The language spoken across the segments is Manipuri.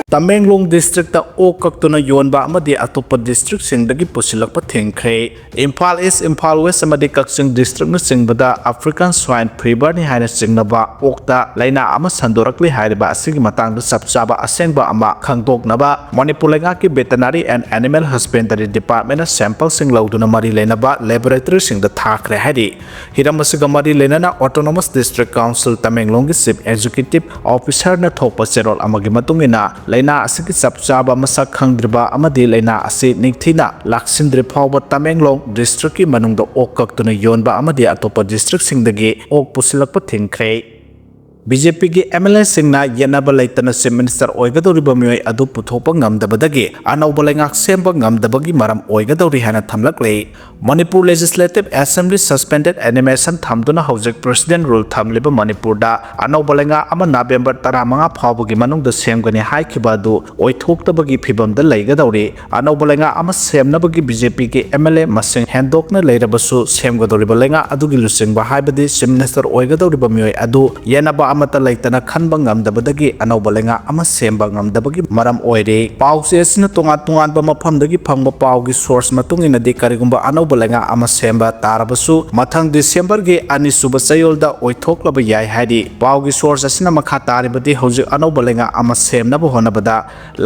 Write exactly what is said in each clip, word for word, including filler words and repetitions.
ꯇꯃꯦꯡꯂꯣꯡ ꯗꯤꯁꯇ꯭ꯔꯤꯛꯇ ꯑꯣꯛ ꯀꯛꯇꯨꯅ ꯌꯣꯟꯕ ꯑꯃꯗꯤ ꯑꯇꯣꯞꯄ ꯗꯤꯁꯇ꯭ꯔꯤꯛꯁꯤꯡꯗꯒꯤ ꯄꯨꯁꯤꯜꯂꯛꯄ ꯊꯤꯡꯈ꯭ꯔꯦ꯫ ꯏꯝꯐꯥꯜ ꯏꯁ, ꯏꯝꯐꯥꯜ ꯋꯦꯁ ꯑꯃꯗꯤ ꯀꯛꯆꯤꯡ ꯗꯤꯁꯇ꯭ꯔꯤꯛꯅꯆꯤꯡꯕꯗ African Swine Feverꯅꯤ ꯍꯥꯏꯅ ꯆꯤꯡꯅꯕ ꯑꯣꯛꯇ ꯂꯥꯏꯅꯥ ꯑꯃ ꯁꯟꯗꯣꯔꯛꯂꯤ ꯍꯥꯏꯔꯤꯕ ꯑꯁꯤꯒꯤ ꯃꯇꯥꯡꯗ ꯆꯞ ꯆꯥꯕ ꯑꯁꯦꯡꯕ ꯑꯃ ꯈꯪꯗꯣꯛꯅꯕ ꯃꯅꯤꯄꯨꯔ ꯂꯩꯉꯥꯛꯀꯤ Veterinary and Animal Husbandry Departmentꯅ sampleꯁꯤꯡ ꯂꯧꯗꯨꯅ ꯃꯔꯤ ꯂꯩꯅꯕ laboratoryꯁꯤꯡꯗ ꯊꯥꯈ꯭ꯔꯦ ꯍꯥꯏꯔꯤ꯫ ꯍꯤꯔꯝ ꯑꯁꯤꯒ ꯃꯔꯤ ꯂꯩꯅꯅ Autonomous District Council ꯇꯃꯦꯡꯂꯣꯡꯒꯤ Chief Executive Officerꯅ ꯊꯣꯛꯄ ꯆꯦꯔꯣꯜ ꯑꯃꯒꯤ ꯃꯇꯨꯡ ꯏꯟꯅ, ꯂꯥꯏꯅꯥ ꯑꯁꯤꯒꯤ ꯆꯞ ꯆꯥꯕ ꯃꯁꯛ ꯈꯪꯗ꯭ꯔꯤꯕ ꯑꯃꯗꯤ ꯂꯥꯏꯅꯥ ꯑꯁꯤ ꯅꯤꯡꯊꯤꯅ ꯂꯥꯛꯁꯤꯟꯗ꯭ꯔꯤ ꯐꯥꯎꯕ ꯇꯃꯦꯡꯂꯣꯡ ꯗꯤꯁꯇ꯭ꯔꯤꯛꯀꯤ ꯃꯅꯨꯡꯗ ꯑꯣꯛ ꯀꯛꯇꯨꯅ ꯌꯣꯟꯕ ꯑꯃꯗꯤ ꯑꯇꯣꯞꯄ ꯗꯤꯁꯇ꯭ꯔꯤꯛꯁꯤꯡꯗꯒꯤ ꯑꯣꯛ ꯄꯨꯁꯤꯜꯂꯛꯄ ꯊꯤꯡꯈ꯭ꯔꯦ꯫ BJPꯒꯤ MLAꯁꯤꯡꯅ ꯌꯦꯠꯅꯕ ꯂꯩꯇꯅ Chief Minister ꯑꯣꯏꯒꯗꯧꯔꯤꯕ ꯃꯤꯑꯣꯏ ꯑꯗꯨ ꯄꯨꯊꯣꯛꯄ ꯉꯝꯗꯕꯗꯒꯤ ꯑꯅꯧꯕ ꯂꯩꯉꯥꯛ ꯁꯦꯝꯕ ꯉꯝꯗꯕꯒꯤ ꯃꯔꯝ ꯑꯣꯏꯒꯗꯧꯔꯤ ꯍꯥꯏꯅ ꯊꯝꯂꯛꯂꯤ꯫ Manipur Legislative Assembly suspended animation ꯊꯝꯗꯨꯅ ꯍꯧꯖꯤꯛ President Rule ꯊꯝꯂꯤꯕ ꯃꯅꯤꯄꯨꯔꯗ ꯑꯅꯧꯕ ꯂꯩꯉꯥꯛ ꯑꯃ ꯅꯕꯦꯝꯕꯔ ꯇꯔꯥꯃꯉꯥ ꯐꯥꯎꯕꯒꯤ ꯃꯅꯨꯡꯗ ꯁꯦꯝꯒꯅꯤ ꯍꯥꯏꯈꯤꯕ ꯑꯗꯨ ꯑꯣꯏꯊꯣꯛꯇꯕꯒꯤ ꯐꯤꯚꯝꯗ ꯂꯩꯒꯗꯧꯔꯤ꯫ ꯑꯅꯧꯕ ꯂꯩꯉꯥꯛ ꯑꯃ ꯁꯦꯝꯅꯕꯒꯤ BJPꯒꯤ MLA ꯃꯁꯤꯡ ꯍꯦꯟꯗꯣꯛꯅ ꯂꯩꯔꯕꯁꯨ, ꯁꯦꯝꯒꯗꯧꯔꯤꯕ ꯂꯩꯉꯥꯛ ꯑꯗꯨꯒꯤ ꯂꯨꯆꯤꯡꯕ ꯍꯥꯏꯕꯗꯤ Chief Minister ꯑꯣꯏꯒꯗꯧꯔꯤꯕ ꯃꯤꯑꯣꯏ ꯑꯗꯨ ꯌꯦꯟꯅꯕ ꯑꯃꯠꯇ ꯂꯩꯇꯅ ꯈꯟꯕ ꯉꯝꯗꯕꯗꯒꯤ ꯑꯅꯧꯕ ꯂꯩꯉꯥꯛ ꯑꯃ ꯁꯦꯝꯕ ꯉꯝꯗꯕꯒꯤ ꯃꯔꯝ ꯑꯣꯏꯔꯦ꯫ ꯄꯥꯎꯆꯦ ꯑꯁꯤꯅ ꯇꯣꯉꯥꯟ ꯇꯣꯉꯥꯟꯕ ꯃꯐꯝꯗꯒꯤ ꯐꯪꯕ ꯄꯥꯎꯒꯤ source ꯃꯇꯨꯡ ꯏꯟꯅꯗꯤ, ꯀꯔꯤꯒꯨꯝꯕ ꯑꯅꯧꯕ ꯂꯩꯉꯥꯛ ꯑꯃ ꯁꯦꯝꯕ ꯇꯥꯔꯕꯁꯨ, ꯃꯊꯪ ꯗꯤꯁꯦꯝꯕꯔꯒꯤ ꯑꯅꯤꯁꯨꯕ ꯆꯌꯣꯜꯗ ꯑꯣꯏꯊꯣꯛꯂꯕ ꯌꯥꯏ ꯍꯥꯏꯔꯤ꯫ ꯄꯥꯎꯒꯤ source ꯑꯁꯤꯅ ꯃꯈꯥ ꯇꯥꯔꯤꯕꯗꯤ, ꯍꯧꯖꯤꯛ ꯑꯅꯧꯕ ꯂꯩꯉꯥꯛ ꯑꯃ ꯁꯦꯝꯅꯕ ꯍꯣꯠꯅꯕꯗ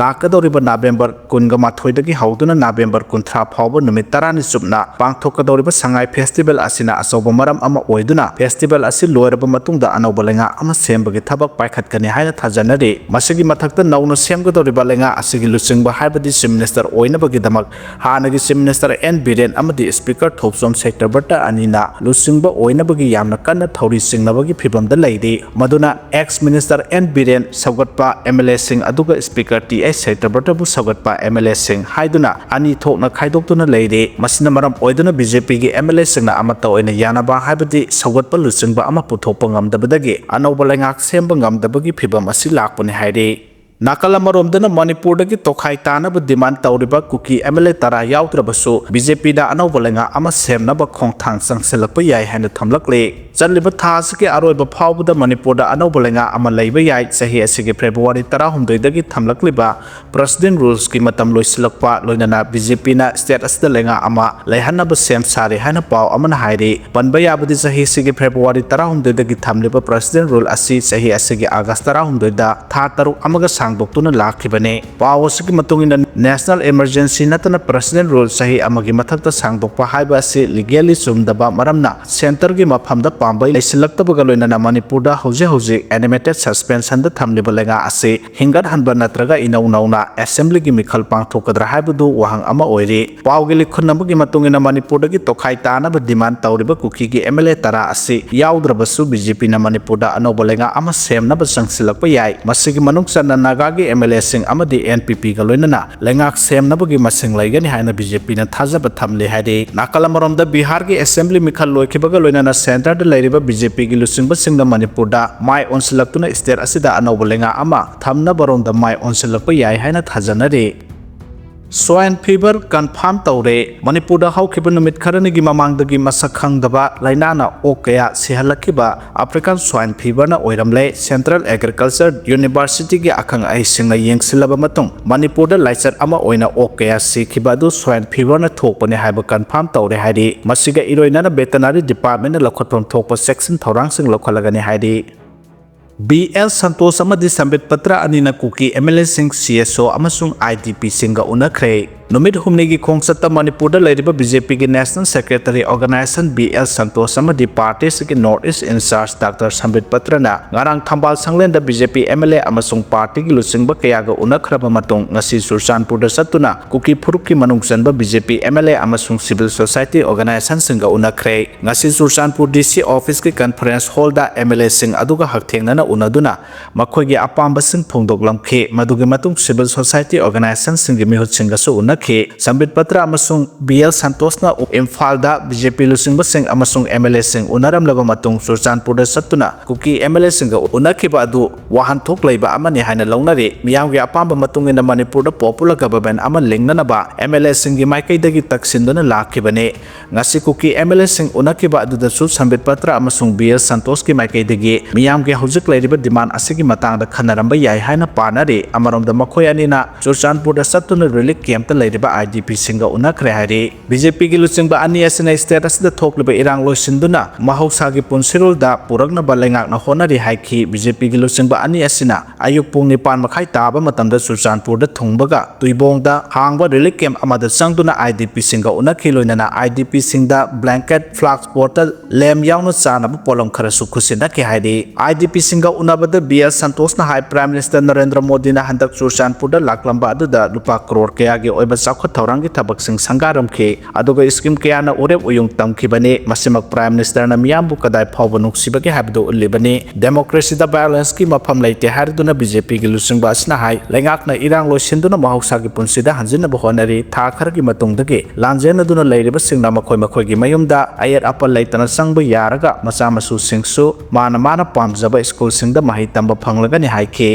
ꯂꯥꯛꯀꯗꯧꯔꯤꯕ ꯅꯕꯦꯝꯕꯔ ꯀꯨꯟꯒ ꯃꯥꯊꯣꯏꯗꯒꯤ ꯍꯧꯗꯨꯅ ꯅꯕꯦꯝꯕꯔ ꯀꯨꯟꯊ꯭ꯔꯥ ꯐꯥꯎꯕ ꯅꯨꯃꯤꯠ ꯇꯔꯥꯅꯤ ꯆꯨꯞꯅ ꯄꯥꯡꯊꯣꯛꯀꯗꯧꯔꯤꯕ ꯁꯉꯥꯏ Festival ꯑꯁꯤꯅ ꯑꯆꯧꯕ ꯃꯔꯝ ꯑꯃ ꯑꯣꯏꯗꯨꯅ, festival ꯑꯁꯤ ꯂꯣꯏꯔꯕ ꯃꯇꯨꯡꯗ ꯑꯅꯧꯕ ꯂꯩꯉꯥꯛ ꯑꯃ ꯁꯦꯝꯕꯒꯤ ꯊꯕꯛ ꯄꯥꯏꯈꯠꯀꯅꯤ ꯍꯥꯏꯅ ꯊꯥꯖꯅꯔꯤ꯫ ꯃꯁꯤꯒꯤ ꯃꯊꯛꯇ ꯅꯧꯅ ꯁꯦꯝꯒꯗꯧꯔꯤꯕ ꯂꯩꯉꯥꯛ ꯑꯁꯤꯒꯤ ꯂꯨꯆꯤꯡꯕ ꯍꯥꯏꯕꯗꯤ Chief Minister ꯑꯣꯏꯅꯕꯒꯤꯗꯃꯛ ꯍꯥꯟꯅꯒꯤ Chief Minister ꯑꯦꯟ ꯕꯤꯔꯦꯟ ꯑꯃꯗꯤ Speaker ꯊꯣꯛꯆꯣꯝ ꯁꯦꯛꯇꯕ꯭ꯔꯇ ꯑꯅꯤꯅ ꯂꯨꯆꯤꯡꯕ ꯑꯣꯏꯅꯕꯒꯤ ꯌꯥꯝꯅ ꯀꯟꯅ ꯊꯧꯔꯤ ꯆꯤꯡꯅꯕꯒꯤ ꯐꯤꯚꯝꯗ ꯂꯩꯔꯤ꯫ ꯃꯗꯨꯅ ex Minister ꯑꯦꯟ ꯕꯤꯔꯦꯟ ꯁꯧꯒꯠꯄ MLAꯁꯤꯡ ꯑꯗꯨꯒ Speaker ꯇꯤ ꯑꯩꯆ ꯁꯦꯛꯇꯕ꯭ꯔꯇꯕꯨ ꯁꯧꯒꯠꯄ MLAꯁꯤꯡ ꯍꯥꯏꯗꯨꯅ ꯑꯅꯤ ꯊꯣꯛꯅ ꯈꯥꯏꯗꯣꯛꯇꯨꯅ ꯂꯩꯔꯤ꯫ ꯃꯁꯤꯅ ꯃꯔꯝ ꯑꯣꯏꯗꯨꯅ BJPꯒꯤ MLAꯁꯤꯡꯅ ꯑꯃꯠꯇ ꯑꯣꯏꯅ ꯌꯥꯅꯕ ꯍꯥꯏꯕꯗꯤ ꯁꯧꯒꯠꯄ ꯂꯨꯆꯤꯡꯕ ꯑꯃ ꯄꯨꯊꯣꯛꯄ ꯉꯝꯗꯕꯗꯒꯤ ꯑꯅꯧꯕ ꯂꯩꯉꯥꯛ ꯁꯦꯝꯕ ꯉꯝꯗꯕꯒꯤ ꯐꯤꯚꯝ ꯑꯁꯤ ꯂꯥꯛꯄꯅꯤ ꯍꯥꯏꯔꯤ꯫ ꯅꯥꯀꯜ ꯑꯃꯔꯣꯝꯗꯅ ꯃꯅꯤꯄꯨꯔꯗꯒꯤ ꯇꯣꯈꯥꯏ ꯇꯥꯅꯕ demand ꯇꯧꯔꯤꯕ ꯀꯨꯀꯤ MLA ꯇꯔꯥ ꯌꯥꯎꯗ꯭ꯔꯕꯁꯨ BJPꯗ ꯑꯅꯧꯕ ꯂꯩꯉꯥꯛ ꯑꯃ ꯁꯦꯝꯅꯕ ꯈꯣꯡꯊꯥꯡ ꯆꯪꯁꯤꯜꯂꯛꯄ ꯌꯥꯏ ꯍꯥꯏꯅ ꯊꯝꯂꯛꯂꯤ꯫ ꯆꯠꯂꯤꯕ ꯊꯥ ꯑꯁꯤꯒꯤ ꯑꯔꯣꯏꯕ ꯐꯥꯎꯕꯗ ꯃꯅꯤꯄꯨꯔꯗ ꯑꯅꯧꯕ ꯂꯩꯉꯥꯛ ꯑꯃ ꯂꯩꯕ ꯌꯥꯏ꯫ ꯆꯍꯤ ꯑꯁꯤꯒꯤ February ꯇꯔꯥꯍꯨꯝꯗꯣꯏꯗꯒꯤ ꯊꯝꯂꯛꯂꯤꯕ President Ruleꯁꯀꯤ ꯃꯇꯝ ꯂꯣꯏꯁꯤꯜꯂꯛꯄ ꯂꯣꯏꯅꯅ BJPꯅ state ꯑꯁꯤꯗ ꯂꯩꯉꯥꯛ ꯑꯃ ꯂꯩꯍꯟꯅꯕ ꯁꯦꯝ ꯁꯥꯔꯤ ꯍꯥꯏꯅ ꯄꯥꯎ ꯑꯃꯅ ꯍꯥꯏꯔꯤ꯫ ꯄꯟꯕ ꯌꯥꯕꯗꯤ ꯆꯍꯤꯁꯤꯒꯤ February ꯇꯔꯥꯍꯨꯝꯗꯣꯏꯗꯒꯤ ꯊꯝꯂꯤꯕ President Rule ꯑꯁꯤ ꯆꯍꯤ ꯑꯁꯤꯒꯤ August ꯇꯔꯥꯍꯨꯝꯗꯣꯏꯗ ꯊꯥ ꯇꯔꯨꯛ ꯑꯃꯒ ꯁꯥꯡꯗꯣꯛꯇꯨꯅ ꯂꯥꯛꯈꯤꯕꯅꯤ꯫ ꯄꯥꯎ ꯑꯁꯤꯒꯤ ꯃꯇꯨꯡ ꯏꯟꯅ National Emergency ꯅꯠꯇꯅ President Rule ꯆꯍꯤ ꯑꯃꯒꯤ ꯃꯊꯛꯇ ꯁꯥꯡꯗꯣꯛꯄ ꯍꯥꯏꯕ ꯑꯁꯤ legally ꯆꯨꯝꯗꯕ ꯃꯔꯝꯅ centreꯒꯤ ꯃꯐꯝꯗ ꯄꯥꯝꯕꯩ ꯂꯩꯁꯤꯜꯂꯛꯇꯕꯒ ꯂꯣꯏꯅꯅ ꯃꯅꯤꯄꯨꯔꯗ ꯍꯧꯖꯤꯛ ꯍꯧꯖꯤꯛ animated suspensionꯗ ꯊꯝꯂꯤꯕ ꯂꯩꯉꯥꯛ ꯑꯁꯤ ꯍꯤꯡꯒꯠꯍꯟꯕ ꯅꯠꯇ꯭ꯔꯒ ꯏꯅꯧ ꯅꯧꯅ Assemblyꯒꯤ ꯃꯤꯈꯜ ꯄꯥꯡꯊꯣꯛꯀꯗ꯭ꯔꯥ ꯍꯥꯏꯕꯗꯨ ꯋꯥꯍꯪ ꯑꯃ ꯑꯣꯏꯔꯤ꯫ ꯄꯥꯎꯒꯤ ꯂꯤꯈꯨꯟ ꯑꯃꯒꯤ ꯃꯇꯨꯡ ꯏꯟꯅ ꯃꯅꯤꯄꯨꯔꯗꯒꯤ ꯇꯣꯈꯥꯏ ꯇꯥꯅꯕ demand ꯇꯧꯔꯤꯕ ꯀꯨꯀꯤꯒꯤ MLA ꯇꯔꯥ ꯑꯁꯤ ꯌꯥꯎꯗ꯭ꯔꯕꯁꯨ BJPꯅ ꯃꯅꯤꯄꯨꯔꯗ ꯑꯅꯧꯕ ꯂꯩꯉꯥꯛ ꯑꯃ ꯁꯦꯝꯅꯕ ꯆꯪꯁꯤꯜꯂꯛꯄ ꯌꯥꯏ꯫ ꯃꯁꯤꯒꯤ ꯃꯅꯨꯡ ꯆꯟꯅ ꯅꯥꯒꯥꯒꯤ MLAꯁꯤꯡ ꯑꯃꯗꯤ NPPꯒ ꯂꯣꯏꯅꯅ ꯂꯩꯉꯥꯛ ꯁꯦꯝꯅꯕꯒꯤ ꯃꯁꯤꯡ ꯂꯩꯒꯅꯤ ꯍꯥꯏꯅ BJPꯅ ꯊꯥꯖꯕ ꯊꯝꯂꯤ ꯍꯥꯏꯔꯤ꯫ ꯅꯥꯀꯜ ꯑꯃꯔꯣꯝꯗ ꯕꯤꯍꯥꯔꯒꯤ Assembly ꯃꯤꯈꯜ ꯂꯣꯏꯈꯤꯕꯒ ꯂꯣꯏꯅꯅ centreꯗ ꯂꯩꯔꯤꯕ BJPꯒꯤ ꯂꯨꯆꯤꯡꯕꯁꯤꯡꯅ ꯃꯅꯤꯄꯨꯔꯗ ꯃꯥꯏ ꯑꯣꯟꯁꯤꯜꯂꯛꯇꯨꯅ state ꯑꯁꯤꯗ ꯑꯅꯧꯕ ꯂꯩꯉꯥꯛ ꯑꯃ ꯊꯝꯅꯕꯔꯣꯝꯗ ꯃꯥꯏ ꯑꯣꯟꯁꯤꯜꯂꯛꯄ ꯌꯥꯏ ꯍꯥꯏꯅ ꯊꯥꯖꯅꯔꯤ꯫ Swine fever confirm ꯇꯧꯔꯦ꯫ ꯃꯅꯤꯄꯨꯔꯗ ꯍꯧꯈꯤꯕ ꯅꯨꯃꯤꯠ ꯈꯔꯅꯤꯒꯤ ꯃꯃꯥꯡꯗꯒꯤ ꯃꯁꯛ ꯈꯪꯗꯕ ꯂꯥꯏꯅꯥꯅ ꯑꯣꯛ ꯀꯌꯥ ꯁꯤꯍꯜꯂꯛꯈꯤꯕ African Swine Feverꯅ ꯑꯣꯏꯔꯝꯂꯦ꯫ Central Agriculture Universityꯒꯤ ꯑꯈꯪ ꯑꯍꯩꯁꯤꯡꯅ ꯌꯦꯡꯁꯤꯜꯂꯕ ꯃꯇꯨꯡ ꯃꯅꯤꯄꯨꯔꯗ ꯂꯥꯏꯆꯠ ꯑꯃ ꯑꯣꯏꯅ ꯑꯣꯛ ꯀꯌꯥ ꯁꯤꯈꯤꯕ ꯑꯗꯨ Swine Feverꯅ ꯊꯣꯛꯄꯅꯤ ꯍꯥꯏꯕ confirm ꯇꯧꯔꯦ ꯍꯥꯏꯔꯤ꯫ ꯃꯁꯤꯒ ꯏꯔꯣꯏꯅꯅ Veterinary Departmentꯅ ꯂꯧꯈꯠꯐꯝ ꯊꯣꯛꯄ ꯆꯦꯛꯁꯤꯟ ꯊꯧꯔꯥꯡꯁꯤꯡ ꯂꯧꯈꯠꯂꯒꯅꯤ ꯍꯥꯏꯔꯤ꯫ ꯕꯤ ꯑꯦꯜ ꯁꯟꯇꯣꯁ ꯑꯃꯗꯤ ꯁꯝꯕꯤꯠ ꯄꯇ꯭ꯔ ꯑꯅꯤꯅ ꯀꯨꯀꯤ MLAꯁꯤꯡ, CSO ꯑꯃꯁꯨꯡ IDPꯁꯤꯡꯒ ꯎꯅꯈ꯭ꯔꯦ꯫ ꯅꯨꯃꯤꯠ ꯍꯨꯝꯅꯤꯒꯤ ꯈꯣꯡꯆꯠꯇ ꯃꯅꯤꯄꯨꯔꯗ ꯂꯩꯔꯤꯕ BJPꯒꯤ National Secretary Organization B L Santosh ꯑꯃꯗꯤ partyꯁꯤꯒꯤ North East in-charge Doctor ꯁꯝꯕꯤꯠ ꯄꯇ꯭ꯔꯅ ꯉꯔꯥꯡ ꯊꯝꯕꯥꯜ ꯁꯪꯂꯦꯟꯗ BJP MLA ꯑꯃꯁꯨꯡ partyꯒꯤ ꯂꯨꯆꯤꯡꯕ ꯀꯌꯥꯒ ꯎꯅꯈ꯭ꯔꯕ ꯃꯇꯨꯡ ꯉꯁꯤ ꯆꯨꯔꯆꯥꯟꯄꯨꯔꯗ ꯆꯠꯇꯨꯅ ꯀꯨꯀꯤ ꯐꯨꯔꯨꯞꯀꯤ ꯃꯅꯨꯡ ꯆꯟꯕ BJP MLA ꯑꯃꯁꯨꯡ civil society organizationꯁꯤꯡꯒ ꯎꯅꯈ꯭ꯔꯦ꯫ ꯉꯁꯤ ꯆꯨꯔꯆꯥꯟꯄꯨꯔ DC officeꯀꯤ conference hallꯗ MLAꯁꯤꯡ ꯑꯗꯨꯒ ꯍꯛꯊꯦꯡꯅꯅ ꯎꯅꯗꯨꯅ ꯃꯈꯣꯏꯒꯤ ꯑꯄꯥꯝꯕꯁꯤꯡ ꯐꯣꯡꯗꯣꯛꯂꯝꯈꯤ꯫ ꯃꯗꯨꯒꯤ ꯃꯇꯨꯡ civil society organizationꯁꯤꯡꯒꯤ ꯃꯤꯍꯨꯠꯁꯤꯡꯒꯁꯨ ꯎꯅꯈꯤ꯫ ꯈꯤ꯫ ꯁꯝꯕꯤꯠ ꯄꯇ꯭ꯔ ꯑꯃꯁꯨꯡ ꯕꯤ ꯑꯦꯜ ꯁꯟꯇꯣꯁꯅ ꯏꯝꯐꯥꯜꯗ ꯕꯤ ꯖꯦ ꯄꯤ ꯂꯨꯆꯤꯡꯕꯁꯤꯡ ꯑꯃꯁꯨꯡ ꯑꯦꯝ ꯑꯦꯜ ꯑꯦꯁꯤꯡ ꯎꯅꯔꯝꯂꯕ ꯃꯇꯨꯡ ꯆꯨꯔꯆꯥꯟꯄꯨꯔꯗ ꯆꯠꯇꯨꯅ ꯀꯨꯀꯤ ꯑꯦꯝ ꯑꯦꯜ ꯑꯦꯁꯤꯡꯒ ꯎꯅꯈꯤꯕ ꯑꯗꯨ ꯋꯥꯍꯟꯊꯣꯛ ꯂꯩꯕ ꯑꯃꯅꯤ ꯍꯥꯏꯅ ꯂꯧꯅꯔꯤ꯫ ꯃꯤꯌꯥꯝꯒꯤ ꯑꯄꯥꯝꯕ ꯃꯇꯨꯡ ꯏꯟꯅ ꯃꯅꯤꯄꯨꯔꯗ popular government ꯑꯃ ꯂꯤꯡꯅꯅꯕ ꯑꯦꯝ ꯑꯦꯜ ꯑꯦꯁꯤꯡꯒꯤ ꯃꯥꯏꯀꯩꯗꯒꯤ ꯇꯛꯁꯤꯟꯗꯨꯅ ꯂꯥꯛꯈꯤꯕꯅꯤ꯫ ꯉꯁꯤ ꯀꯨꯀꯤ ꯑꯦꯝ ꯑꯦꯜ ꯑꯦꯁꯤꯡ ꯎꯅꯈꯤꯕ ꯑꯗꯨꯗꯁꯨ ꯁꯝꯕꯤꯠ ꯄꯇ꯭ꯔ ꯑꯃꯁꯨꯡ ꯕꯤ ꯑꯦꯜ ꯁꯟꯇꯣꯁꯀꯤ ꯃꯥꯏꯀꯩꯗꯒꯤ ꯃꯤꯌꯥꯝꯒꯤ ꯍꯧꯖꯤꯛ ꯂꯩꯔꯤꯕ demand ꯑꯁꯤꯒꯤ ꯃꯇꯥꯡꯗ ꯈꯟꯅꯔꯝꯕ ꯌꯥꯏ ꯍꯥꯏꯅ ꯄꯥꯅꯔꯤ꯫ ꯑꯃꯔꯣꯝꯗ ꯃꯈꯣꯏ ꯑꯅꯤꯅ ꯆꯨꯔꯆꯥꯟꯄꯨꯔꯗ ꯆꯠꯇꯨꯅ relief campꯇ ꯂꯩꯔꯤꯕ ꯑꯥꯏ ꯗꯤ ꯄꯤꯁꯤꯡꯒ ꯎꯅꯈ꯭ꯔꯦ ꯍꯥꯏꯔꯤ꯫ ꯕꯤ ꯖꯦ ꯄꯤꯒꯤ ꯂꯨꯆꯤꯡꯕ ꯑꯅꯤ ꯑꯁꯤꯅ state ꯑꯁꯤꯗ ꯊꯣꯛꯂꯤꯕ ꯏꯔꯥꯡ ꯂꯣꯏꯁꯤꯟꯗꯨꯅ ꯃꯍꯧꯁꯥꯒꯤ ꯄꯨꯟꯁꯤꯔꯣꯜꯗ ꯄꯨꯔꯛꯅꯕ ꯂꯩꯉꯥꯛꯅ ꯍꯣꯠꯅꯔꯤ ꯍꯥꯏꯈꯤ꯫ ꯕꯤ ꯖꯦ ꯄꯤꯒꯤ ꯂꯨꯆꯤꯡꯕ ꯑꯅꯤ ꯑꯁꯤꯅ ꯑꯌꯨꯛ ꯄꯨꯡ ꯅꯤꯄꯥꯟ ꯃꯈꯥꯏ ꯇꯥꯕ ꯃꯇꯝꯗ ꯆꯨꯔꯆꯥꯟꯄꯨꯔꯗ ꯊꯨꯡꯕꯒ ꯇꯨꯏꯕꯣꯡꯗ ꯍꯥꯡꯕ relief camp ꯑꯃꯗ ꯆꯪꯗꯨꯅ ꯑꯥꯏ ꯗꯤ ꯄꯤꯁꯤꯡꯒ ꯎꯅꯈꯤ꯫ ꯂꯣꯏꯅꯅ I D ꯄꯤꯁꯤꯡꯗ blanket, flask, bottle, lamp ꯌꯥꯎꯅ ꯆꯥꯅꯕ ꯄꯣꯠꯂꯝ ꯈꯔꯁꯨ ꯈꯨꯠꯁꯤꯟꯅꯈꯤ ꯍꯥꯏꯔꯤ꯫ ꯑꯥꯏ ꯗꯤ ꯄꯤꯁꯤꯡꯒ ꯎꯅꯕꯗ ꯕꯤ ꯑꯦꯜ ꯁꯟꯇꯣꯁꯅ ꯍꯥꯏ, Prime Minister ꯅꯔꯦꯟꯗ꯭ꯔ ꯃꯣꯗꯤꯅ ꯍꯟꯗꯛ ꯆꯨꯔꯆꯥꯟꯄꯨꯔꯗ ꯂꯥꯛꯂꯝꯕ ꯑꯗꯨꯗ ꯂꯨꯄꯥ ꯀ꯭ꯔꯣꯔ ꯀꯌꯥꯒꯤ ꯑꯣꯏꯕ ꯆꯥꯎꯈꯠ ꯊꯧꯔꯥꯡꯒꯤ ꯊꯕꯛꯁꯤꯡ ꯁꯪꯒꯥꯔꯝꯈꯤ꯫ ꯑꯗꯨꯒ scheme ꯀꯌꯥꯅ ꯎꯔꯦꯞ ꯎꯌꯨꯡ ꯇꯝꯈꯤꯕꯅꯤ꯫ ꯃꯁꯤꯃꯛ Prime Ministerꯅ ꯃꯤꯌꯥꯝꯕꯨ ꯀꯗꯥꯏ ꯐꯥꯎꯕ ꯅꯨꯡꯁꯤꯕꯒꯦ ꯍꯥꯏꯕꯗꯨ ꯎꯠꯂꯤꯕꯅꯤ꯫ Democracyꯗ violenceꯀꯤ ꯃꯐꯝ ꯂꯩꯇꯦ ꯍꯥꯏꯔꯗꯨꯅ ꯕꯤ ꯖꯦ ꯄꯤꯒꯤ ꯂꯨꯆꯤꯡꯕ ꯑꯁꯤꯅ ꯍꯥꯏ, ꯂꯩꯉꯥꯛꯅ ꯏꯔꯥꯡ ꯂꯣꯏꯁꯤꯟꯗꯨꯅ ꯃꯍꯧꯁꯥꯒꯤ ꯄꯨꯟꯁꯤꯗ ꯍꯟꯖꯤꯟꯅꯕ ꯍꯣꯠꯅꯔꯤ꯫ ꯊꯥ ꯈꯔꯒꯤ ꯃꯇꯨꯡꯗꯒꯤ ꯂꯥꯟꯖꯦꯟꯅꯗꯨꯅ ꯂꯩꯔꯤꯕꯁꯤꯡꯅ ꯃꯈꯣꯏ ꯃꯈꯣꯏꯒꯤ ꯃꯌꯨꯝꯗ ꯑꯌꯦꯠ ꯑꯄꯟ ꯂꯩꯇꯅ ꯆꯪꯕ ꯌꯥꯔꯒ ꯃꯆꯥ ꯃꯁꯨꯁꯤꯡꯁꯨ ꯃꯥꯅ ꯃꯥꯅ ꯄꯥꯝꯖꯕ ꯁ꯭ꯀꯨꯜꯁꯤꯡꯗ ꯃꯍꯩ ꯇꯝꯕ ꯐꯪꯂꯒꯅꯤ ꯍꯥꯏꯈꯤ꯫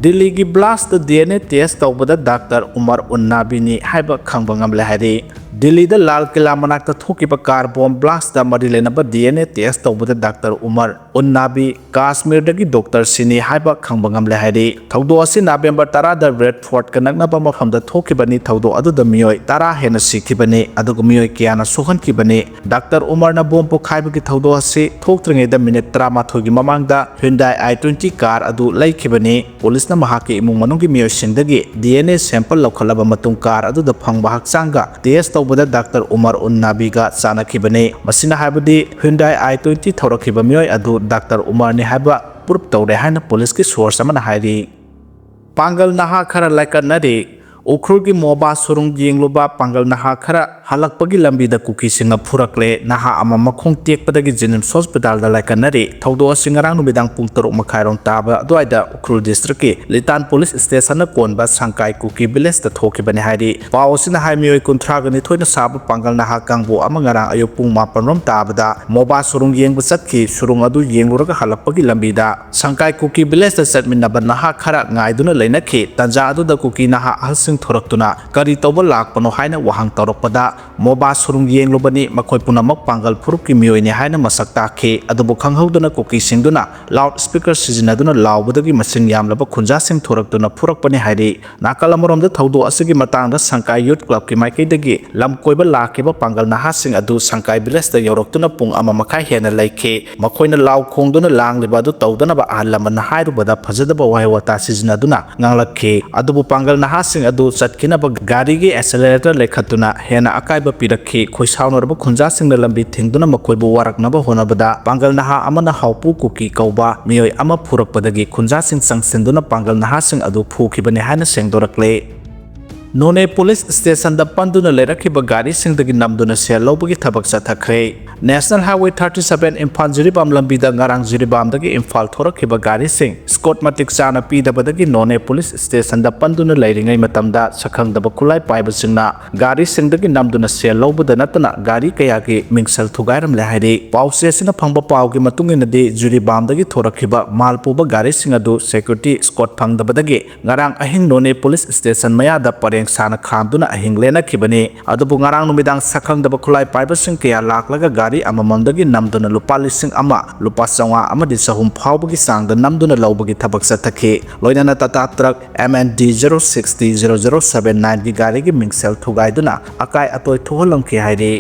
ꯗꯤꯜꯂꯤꯒꯤ blastꯇ ꯗꯤ ꯑꯦꯟ ꯑꯦ test ꯇꯧꯕꯗ ꯗꯥꯛꯇꯔ ꯎꯃꯔ ꯎꯟꯅꯥꯕꯤꯅꯤ ꯍꯥꯏꯕ ꯈꯪꯕ ꯉꯝꯂꯦ ꯍꯥꯏꯔꯤ꯫ ꯗꯤꯜꯂꯤꯗ ꯂꯥꯜ ꯀꯤꯂꯥ ꯃꯅꯥꯛꯇ ꯊꯣꯛꯈꯤꯕ car bomb blastꯇ ꯃꯔꯤ ꯂꯩꯅꯕ ꯗꯤ ꯑꯦꯟ ꯑꯦ test ꯇꯧꯕꯗ ꯗꯥꯛꯇꯔ ꯎꯃꯔ ꯎꯟꯅꯥꯕꯤ ꯀꯥꯁꯃꯤꯔꯗꯒꯤ ꯗꯣꯛꯇꯔ ꯁꯤꯅꯤ ꯍꯥꯏꯕ ꯈꯪꯕ ꯉꯝꯂꯦ ꯍꯥꯏꯔꯤ꯫ ꯊꯧꯗꯣꯛ ꯑꯁꯤ ꯅꯕꯦꯝꯕꯔ ꯇꯔꯥꯗ ꯔꯦꯗ ꯐꯣꯔꯠꯀ ꯅꯛꯅꯕ ꯃꯐꯝꯗ ꯊꯣꯛꯈꯤꯕꯅꯤ꯫ ꯊꯧꯗꯣꯛ ꯑꯗꯨꯗ ꯃꯤꯑꯣꯏ ꯇꯔꯥ ꯍꯦꯟꯅ ꯁꯤꯈꯤꯕꯅꯤ, ꯑꯗꯨꯒ ꯃꯤꯑꯣꯏ ꯀꯌꯥꯅ ꯁꯣꯛꯍꯟꯈꯤꯕꯅꯤ꯫ ꯗꯥꯛꯇꯔ ꯎꯃꯔꯅ ꯕꯣꯝ ꯄꯣꯈꯥꯏꯕꯒꯤ ꯊꯧꯗꯣꯛ ꯑꯁꯤ ꯊꯣꯛꯇ꯭ꯔꯤꯉꯩꯗ ꯃꯤꯅꯤꯠ ꯇꯔꯥꯃꯥꯊꯣꯏꯒꯤ ꯃꯃꯥꯡꯗ Hyundai i twenty car ꯑꯗꯨ ꯂꯩꯈꯤꯕꯅꯤ꯫ ꯄꯨꯂꯤꯁꯅ ꯃꯍꯥꯛꯀꯤ ꯏꯃꯨꯡ ꯃꯅꯨꯡꯒꯤ ꯃꯤꯑꯣꯏꯁꯤꯡꯗꯒꯤ ꯗꯤ ꯑꯦꯟ ꯑꯦ sample ꯂꯧꯈꯠꯂꯕ ꯃꯇꯨꯡ, car ꯑꯗꯨꯗ ꯐꯪꯕ ꯍꯛꯆꯥꯡꯒ test ꯇꯧꯕꯗ ꯗꯥꯛꯇꯔ ꯎꯃꯔ ꯎꯟꯅꯥꯕꯤꯒ ꯆꯥꯟꯅꯈꯤꯕꯅꯤ꯫ ꯃꯁꯤꯅ ꯍꯥꯏꯕꯗꯤ Hyundai i twenty ꯊꯧꯔꯛꯈꯤꯕ ꯃꯤꯑꯣꯏ ꯑꯗꯨ ꯗꯥꯛꯇꯔ ꯎꯃꯔꯅꯤ ꯍꯥꯏꯕ proof ꯇꯧꯔꯦ ꯍꯥꯏꯅ ꯄꯨꯂꯤꯁꯀꯤ source ꯑꯃꯅ ꯍꯥꯏꯔꯤ꯫ ꯄꯥꯡꯒꯜ ꯅꯍꯥ ꯈꯔ ꯂꯥꯏꯀꯠꯅꯔꯤ꯫ ꯎꯈ꯭ꯔꯨꯜꯒꯤ ꯃꯣꯕꯥ ꯁꯨꯔꯨꯡ ꯌꯦꯡꯂꯨꯕ ꯄꯥꯡꯒꯜ ꯅꯍꯥ ꯈꯔ ꯍꯜꯂꯛꯄꯒꯤ ꯂꯝꯕꯤꯗ ꯀꯨꯀꯤꯁꯤꯡꯅ ꯐꯨꯔꯛꯂꯦ꯫ ꯅꯍꯥ ꯑꯃ ꯃꯈꯣꯡ ꯇꯦꯛꯄꯗꯒꯤ ꯖꯦꯅꯤꯝꯁ ꯍꯣꯁꯄꯤꯇꯥꯜꯗ ꯂꯥꯏꯀꯠꯅꯔꯤ꯫ ꯊꯧꯗꯣꯛ ꯑꯁꯤ ꯉꯔꯥꯡ ꯅꯨꯃꯤꯗꯥꯡ ꯄꯨꯡ ꯇꯔꯨꯛ ꯃꯈꯥꯏꯔꯣꯝ ꯇꯥꯕ ꯑꯗꯨꯋꯥꯏꯗ ꯎꯈ꯭ꯔꯨꯜ ꯗꯤꯁꯇ꯭ꯔꯤꯛꯀꯤ ꯂꯤꯇꯥꯟ ꯄꯨꯂꯤꯁ ꯁ꯭ꯇꯦꯁꯟꯅ ꯀꯣꯟꯕ ꯁꯪꯀꯥꯏ ꯀꯨꯀꯤ ꯚꯤꯂꯦꯖꯇ ꯊꯣꯛꯈꯤꯕꯅꯤ ꯍꯥꯏꯔꯤ꯫ ꯄꯥꯎ ꯑꯁꯤꯅ ꯍꯥꯏ, ꯃꯤꯑꯣꯏ ꯀꯨꯟꯊ꯭ꯔꯥꯒ ꯅꯤꯊꯣꯏꯅ ꯁꯥꯕ ꯄꯥꯡꯒꯜ ꯅꯍꯥ ꯀꯥꯡꯕꯨ ꯑꯃ ꯉꯔꯥꯡ ꯑꯌꯨꯛ ꯄꯨꯡ ꯃꯥꯄꯟ ꯔꯣꯝ ꯇꯥꯕꯗ ꯃꯣꯕꯥ ꯁꯨꯔꯨꯡ ꯌꯦꯡꯕ ꯆꯠꯈꯤ꯫ ꯁꯨꯔꯨꯡ ꯑꯗꯨ ꯌꯦꯡꯂꯨꯔꯒ ꯍꯜꯂꯛꯄꯒꯤ ꯂꯝꯕꯤꯗ ꯁꯪꯀꯥꯏ ꯀꯨꯀꯤ ꯚꯤꯂꯦꯖꯇ ꯆꯠꯃꯤꯟꯅꯕ ꯅꯍꯥ ꯈꯔ ꯉꯥꯏꯗꯨꯅ ꯂꯩꯅꯈꯤ꯫ ꯇꯟꯖꯥ ꯑꯗꯨꯗ ꯀꯨꯀꯤ ꯅꯍꯥ ꯑꯍꯜꯁꯤꯡ ꯊꯣꯔꯛꯇꯨꯅ ꯀꯔꯤ ꯇꯧꯕ ꯂꯥꯛꯄꯅꯣ ꯍꯥꯏꯅ ꯋꯥꯍꯪ ꯇꯧꯔꯛꯄꯗ, ꯃꯣꯕꯥ ꯁꯨꯔꯨꯡ ꯌꯦꯡꯂꯨꯕꯅꯤ, ꯃꯈꯣꯏ ꯄꯨꯝꯅꯃꯛ ꯄꯥꯡꯒꯜ ꯐꯨꯔꯨꯞꯀꯤ ꯃꯤꯑꯣꯏꯅꯤ ꯍꯥꯏꯅ ꯃꯁꯛ ꯇꯥꯛꯈꯤ꯫ ꯑꯗꯨꯕꯨ ꯈꯪꯍꯧꯗꯅ ꯀꯨꯀꯤꯁꯤꯡꯗꯨꯅ ꯂꯥꯎꯗ ꯁ꯭ꯄꯤꯀꯔ ꯁꯤꯖꯤꯟꯅꯗꯨꯅ ꯂꯥꯎꯕꯗꯒꯤ ꯃꯁꯤꯡ ꯌꯥꯝꯂꯕ ꯈꯨꯟꯖꯥꯁꯤꯡ ꯊꯣꯔꯛꯇꯨꯅ ꯐꯨꯔꯛꯄꯅꯤ ꯍꯥꯏꯔꯤ꯫ ꯅꯥꯀꯜ ꯑꯃꯔꯣꯝꯗ ꯊꯧꯗꯣꯛ ꯑꯁꯤꯒꯤ ꯃꯇꯥꯡꯗ ꯁꯪꯀꯥꯏ ꯌꯨꯠ ꯀ꯭ꯂꯕꯀꯤ ꯃꯥꯏꯀꯩꯗꯒꯤ ꯂꯝ ꯀꯣꯏꯕ ꯂꯥꯛꯈꯤꯕ ꯄꯥꯡꯒꯜ ꯅꯍꯥꯁꯤꯡ ꯑꯗꯨ ꯁꯪꯀꯥꯏ ꯚꯤꯂꯦꯖꯇ ꯌꯧꯔꯛꯇꯨꯅ ꯄꯨꯡ ꯑꯃ ꯃꯈꯥꯏ ꯍꯦꯟꯅ ꯂꯩꯈꯤ꯫ ꯃꯈꯣꯏꯅ ꯂꯥꯎ ꯈꯣꯡꯗꯨꯅ ꯂꯥꯡꯂꯤꯕ ꯑꯗꯨ ꯇꯧꯗꯅꯕ ꯑꯍꯜ ꯂꯃꯟꯅ ꯍꯥꯏꯔꯨꯕꯗ ꯐꯖꯗꯕ ꯋꯥꯍꯩ ꯋꯥꯇꯥ ꯁꯤꯖꯤꯟꯅꯗꯨꯅ ꯉꯥꯡꯂꯛꯈꯤ꯫ ꯑꯗꯨꯕꯨ ꯄꯥꯡꯒꯜ ꯅꯍꯥꯁꯤꯡ ꯑꯗꯨ ꯆꯠꯈꯤꯅꯕ ꯒꯥꯔꯤꯒꯤ ꯑꯦꯁꯦꯂꯦꯔꯦꯇꯔ ꯂꯩꯈꯠꯇꯨꯅ ꯍꯦꯟꯅ ꯑꯀꯥꯏꯕ ꯄꯤꯔꯛꯈꯤ꯫ ꯈꯣꯏꯁꯥꯎꯅꯔꯕ ꯈꯨꯟꯖꯥꯁꯤꯡꯅ ꯂꯝꯕꯤ ꯊꯤꯡꯗꯨꯅ ꯃꯈꯣꯏꯕꯨ ꯋꯥꯔꯛꯅꯕ ꯍꯣꯠꯅꯕꯗ ꯄꯥꯡꯒꯜ ꯅꯍꯥ ꯑꯃꯅ ꯍꯥꯎꯄꯨ ꯀꯨꯀꯤ ꯀꯧꯕ ꯃꯤꯑꯣꯏ ꯑꯃ ꯐꯨꯔꯛꯄꯗꯒꯤ ꯈꯨꯟꯖꯥꯁꯤꯡ ꯆꯪꯁꯤꯟꯗꯨꯅ ꯄꯥꯡꯒꯜ ꯅꯍꯥꯁꯤꯡ ꯑꯗꯨ ꯐꯨꯈꯤꯕꯅꯤ ꯍꯥꯏꯅ ꯁꯦꯡꯗꯣꯔꯛꯂꯦ꯫ ꯅꯣꯅꯦ ꯄꯨꯂꯤꯁ ꯁ꯭ꯇꯦꯁꯟꯗ ꯄꯟꯗꯨꯅ ꯂꯩꯔꯛꯈꯤꯕ ꯒꯥꯔꯤꯁꯤꯡꯗꯒꯤ ꯅꯝꯗꯨꯅ ꯁꯦꯜ ꯂꯧꯕꯒꯤ ꯊꯕꯛ ꯆꯠꯊꯈ꯭ꯔꯦ꯫ National highway thirty seven Imphal Jiribam ꯂꯝꯕꯤꯗ ꯉꯔꯥꯡ ꯖꯤꯔꯤꯕꯥꯝꯗꯒꯤ ꯏꯝꯐꯥꯜ ꯊꯣꯔꯛꯈꯤꯕ ꯒꯥꯔꯤꯁꯤꯡ ꯁ꯭ꯀꯣꯠ ꯃꯇꯤꯛ ꯆꯥꯅ ꯄꯤꯗꯕꯗꯒꯤ ꯅꯣꯅꯦ ꯄꯨꯂꯤꯁ ꯁ꯭ꯇꯦꯁꯟꯗ ꯄꯟꯗꯨꯅ ꯂꯩꯔꯤꯉꯩ ꯃꯇꯝꯗ ꯁꯛꯈꯪꯗꯕ ꯈꯨꯠꯂꯥꯏ ꯄꯥꯏꯕꯁꯤꯡꯅ ꯒꯥꯔꯤꯁꯤꯡꯗꯒꯤ ꯅꯝꯗꯨꯅ ꯁꯦꯜ ꯂꯧꯕꯗ ꯅꯠꯇꯅ ꯒꯥꯔꯤ ꯀꯌꯥꯒꯤ ꯃꯤꯡꯁꯦꯜ ꯊꯨꯒꯥꯏꯔꯝꯂꯦ ꯍꯥꯏꯔꯤ꯫ ꯄꯥꯎꯆꯦ ꯑꯁꯤꯅ ꯐꯪꯕ ꯄꯥꯎꯒꯤ ꯃꯇꯨꯡ ꯏꯟꯅꯗꯤ, ꯖꯤꯔꯤꯕꯥꯝꯗꯒꯤ ꯊꯣꯔꯛꯈꯤꯕ ꯃꯥꯜ ꯄꯨꯕ ꯒꯥꯔꯤꯁꯤꯡ ꯑꯗꯨ ꯁꯦꯀ꯭ꯌꯨꯔꯤꯇꯤ ꯁ꯭ꯀꯣꯠ ꯐꯪꯗꯕꯗꯒꯤ ꯉꯔꯥꯡ ꯑꯍꯤꯡ ꯅꯣꯅꯦ ꯄꯨꯂꯤꯁ ꯁ꯭ꯇꯦꯁꯟ ꯃꯌꯥꯗ ꯄꯔꯦꯡ ꯁꯥꯅ ꯈꯥꯝꯗꯨꯅ ꯑꯍꯤꯡ ꯂꯦꯟꯅꯈꯤꯕꯅꯤ꯫ ꯑꯗꯨꯕꯨ ꯉꯔꯥꯡ ꯅꯨꯃꯤꯗꯥꯡ ꯁꯛꯈꯪꯗꯕ ꯈꯨꯠꯂꯥꯏ ꯄꯥꯏꯕꯁꯤꯡ ꯀꯌꯥ ꯂꯥꯛꯂꯒ ꯒꯥꯔꯤ ꯑꯃꯃꯝꯗꯒꯤ ꯅꯝꯗꯨꯅ ꯂꯨꯄꯥ ꯂꯤꯁꯤꯡ ꯑꯃ, ꯂꯨꯄꯥ ꯆꯥꯝꯃꯉꯥ ꯑꯃꯗꯤ ꯆꯍꯨꯝ ꯐꯥꯎꯕꯒꯤ ꯆꯥꯡꯗ ꯅꯝꯗꯨꯅ ꯂꯧꯕꯒꯤ ꯊꯕꯛ ꯆꯠꯊꯈꯤ꯫ ꯂꯣꯏꯅꯅ Tata truck M N D zero six T zero zero seven nine ꯒꯤ ꯒꯥꯔꯤꯒꯤ ꯃꯤꯡꯁꯦꯜ ꯊꯨꯒꯥꯏꯗꯨꯅ ꯑꯀꯥꯏ ꯑꯇꯣꯏ ꯊꯣꯛꯍꯜꯂꯝꯈꯤ ꯍꯥꯏꯔꯤ꯫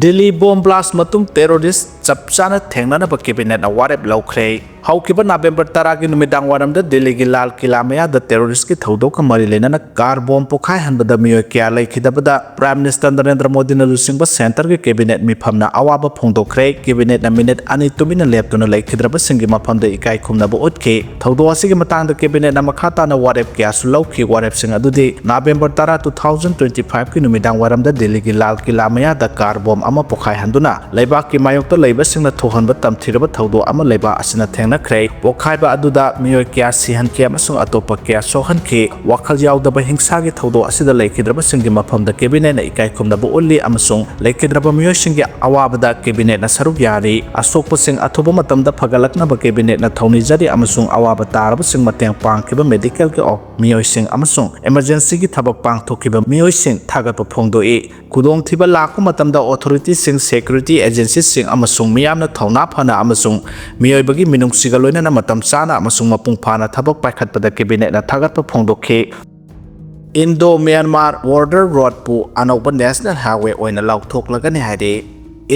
ꯗꯤꯜꯂꯤ ꯕꯣꯝ ꯕ꯭ꯂꯥꯁ ꯃꯇꯨꯡ ꯇꯦꯔꯣꯔꯤꯁ ꯆꯞ ꯆꯥꯅ ꯊꯦꯡꯅꯅꯕ ꯀꯦꯕꯤꯅꯦꯠꯅ ꯋꯥꯔꯦꯞ ꯂꯧꯈ꯭ꯔꯦ꯫ ꯍꯧꯈꯤꯕ ꯅꯕꯦꯝꯕꯔ ꯇꯔꯥꯒꯤ ꯅꯨꯃꯤꯗꯥꯡ ꯋꯥꯏꯔꯝꯗ ꯗꯤꯜꯂꯤꯒꯤ ꯂꯥꯜ ꯀꯤꯂꯥ ꯃꯌꯥꯗ ꯇꯦꯔꯣꯔꯤꯁꯀꯤ ꯊꯧꯗꯣꯛꯀ ꯃꯔꯤ ꯂꯩꯅꯅ ꯀꯥꯔ ꯕꯣꯝ ꯄꯣꯈꯥꯏꯍꯟꯕꯗ ꯃꯤꯑꯣꯏ ꯀꯌꯥ ꯂꯩꯈꯤꯗꯕꯗ ꯄ꯭ꯔꯥꯏꯝ ꯃꯤꯅꯤꯁꯇꯔ ꯅꯔꯦꯟꯗ꯭ꯔ ꯃꯣꯗꯤꯅ ꯂꯨꯆꯤꯡꯕ ꯁꯦꯟꯇꯔꯒꯤ ꯀꯦꯕꯤꯅꯦꯠ ꯃꯤꯐꯝꯅ ꯑꯋꯥꯕ ꯐꯣꯡꯗꯣꯛꯈ꯭ꯔꯦ꯫ ꯀꯦꯕꯤꯅꯦꯠꯅ ꯃꯤꯅꯤꯠ ꯑꯅꯤ ꯇꯨꯃꯤꯟꯅ ꯂꯦꯞꯇꯨꯅ ꯂꯩꯈꯤꯗ꯭ꯔꯕꯁꯤꯡꯒꯤ ꯃꯐꯝꯗ ꯏꯀꯥꯏ ꯈꯨꯝꯅꯕ ꯎꯠꯈꯤ꯫ ꯊꯧꯗꯣꯛ ꯑꯁꯤꯒꯤ ꯃꯇꯥꯡꯗ ꯀꯦꯕꯤꯅꯦꯠꯅ ꯃꯈꯥ ꯇꯥꯅ ꯋꯥꯔꯦꯞ ꯀꯌꯥꯁꯨ ꯂꯧꯈꯤ꯫ ꯋꯥꯔꯦꯞꯁꯤꯡ ꯑꯗꯨꯗꯤ ꯅꯕꯦꯝꯕꯔ ꯇꯔꯥ, two thousand twenty five ꯀꯤ ꯅꯨꯃꯤꯗꯥꯡ ꯋꯥꯏꯔꯝꯗ ꯗꯤꯜꯂꯤꯒꯤ ꯂꯥꯜ ꯀꯤꯂꯥ ꯃꯌꯥꯗ ꯀꯥꯔ ꯕꯣꯝ ꯑꯃ ꯄꯣꯈꯥꯏꯍꯟꯗꯨꯅ ꯂꯩꯕꯥꯛꯀꯤ ꯃꯥꯌꯣꯛꯇ ꯂꯩꯕꯁꯤꯡꯅ ꯊꯣꯛꯍꯟꯕ ꯇꯝꯊꯤꯔꯕ ꯊꯧꯗꯣꯛ ꯑꯃ ꯂꯩꯕꯥꯛ ꯑꯁꯤꯅ ꯊꯦꯡꯅꯈ꯭ꯔꯦ꯫ ꯄꯣꯈꯥꯏꯕ ꯑꯗꯨꯗ ꯃꯤꯑꯣꯏ ꯀꯌꯥ ꯁꯤꯍꯟꯈꯤ ꯑꯃꯁꯨꯡ ꯑꯇꯣꯞꯄ ꯀꯌꯥ ꯁꯣꯛꯍꯟꯈꯤ꯫ ꯋꯥꯈꯜ ꯌꯥꯎꯗꯕ ꯍꯤꯡꯁꯥꯒꯤ ꯊꯧꯗꯣꯛ ꯑꯁꯤꯗ ꯂꯩꯈꯤꯗ꯭ꯔꯕꯁꯤꯡꯒꯤ ꯃꯐꯝꯗ ꯀꯦꯕꯤꯅꯦꯠꯅ ꯏꯀꯥꯏ ꯈꯨꯝꯅꯕ ꯎꯠꯂꯤ ꯑꯃꯁꯨꯡ ꯂꯩꯈꯤꯗ꯭ꯔꯕ ꯃꯤꯑꯣꯏꯁꯤꯡꯒꯤ ꯑꯋꯥꯕꯗ ꯀꯦꯕꯤꯅꯦꯠꯅ ꯁꯔꯨꯛ ꯌꯥꯔꯤ꯫ ꯑꯁꯣꯛꯄꯁꯤꯡ ꯑꯊꯨꯕ ꯃꯇꯝꯗ ꯐꯒꯠꯂꯛꯅꯕ ꯀꯦꯕꯤꯅꯦꯠꯅ ꯊꯧꯅꯤꯖꯔꯤ ꯑꯃꯁꯨꯡ ꯑꯋꯥꯕ ꯇꯥꯔꯕꯁꯤꯡ, ꯃꯇꯦꯡ ꯄꯥꯡꯈꯤꯕ ꯃꯦꯗꯤꯀꯦꯜꯒꯤ ꯑꯣ-, ꯃꯤꯑꯣꯏꯁꯤꯡ ꯑꯃꯁꯨꯡ ꯏꯃꯔꯖꯦꯟꯁꯤꯒꯤ ꯊꯕꯛ ꯄꯥꯡꯊꯣꯛꯈꯤꯕ ꯃꯤꯑꯣꯏꯁꯤꯡ ꯊꯥꯒꯠꯄ ꯐꯣꯡꯗꯣꯛꯏ꯫ ꯈꯨꯗꯣꯡꯊꯤꯕ ꯂꯥꯛꯄ ꯃꯇꯝꯗ ꯑꯣꯊꯣꯔꯤꯇꯤꯁꯤꯡ, ꯁꯦꯀ꯭ꯌꯨꯔꯤꯇꯤ ꯑꯦꯖꯦꯟꯁꯤꯁꯤꯡ ꯑꯃꯁꯨꯡ ꯃꯤꯌꯥꯝꯅ ꯊꯧꯅꯥ ꯐꯅ ꯑꯃꯁꯨꯡ ꯃꯤꯑꯣꯏꯕꯒꯤ ꯃꯤꯅꯨꯡꯁꯤꯒ ꯂꯣꯏꯅꯅ ꯃꯇꯝ ꯆꯥꯅ ꯑꯃꯁꯨꯡ ꯃꯄꯨꯡ ꯐꯥꯅ ꯊꯕꯛ ꯄꯥꯏꯈꯠꯄꯗ ꯀꯦꯕꯤꯅꯦꯠꯅ ꯊꯥꯒꯠꯄ ꯐꯣꯡꯗꯣꯛꯈꯤ꯫ ꯏꯟꯗꯣ ꯃ꯭ꯌꯥꯟꯃꯥꯔ ꯕꯣꯔꯗꯔ ꯔꯣꯗꯄꯨ ꯑꯅꯧꯕ ꯅꯦꯁꯅꯦꯜ ꯍꯥꯏꯋꯦ ꯑꯣꯏꯅ ꯂꯥꯎꯊꯣꯛꯂꯒꯅꯤ ꯍꯥꯏꯔꯤ꯫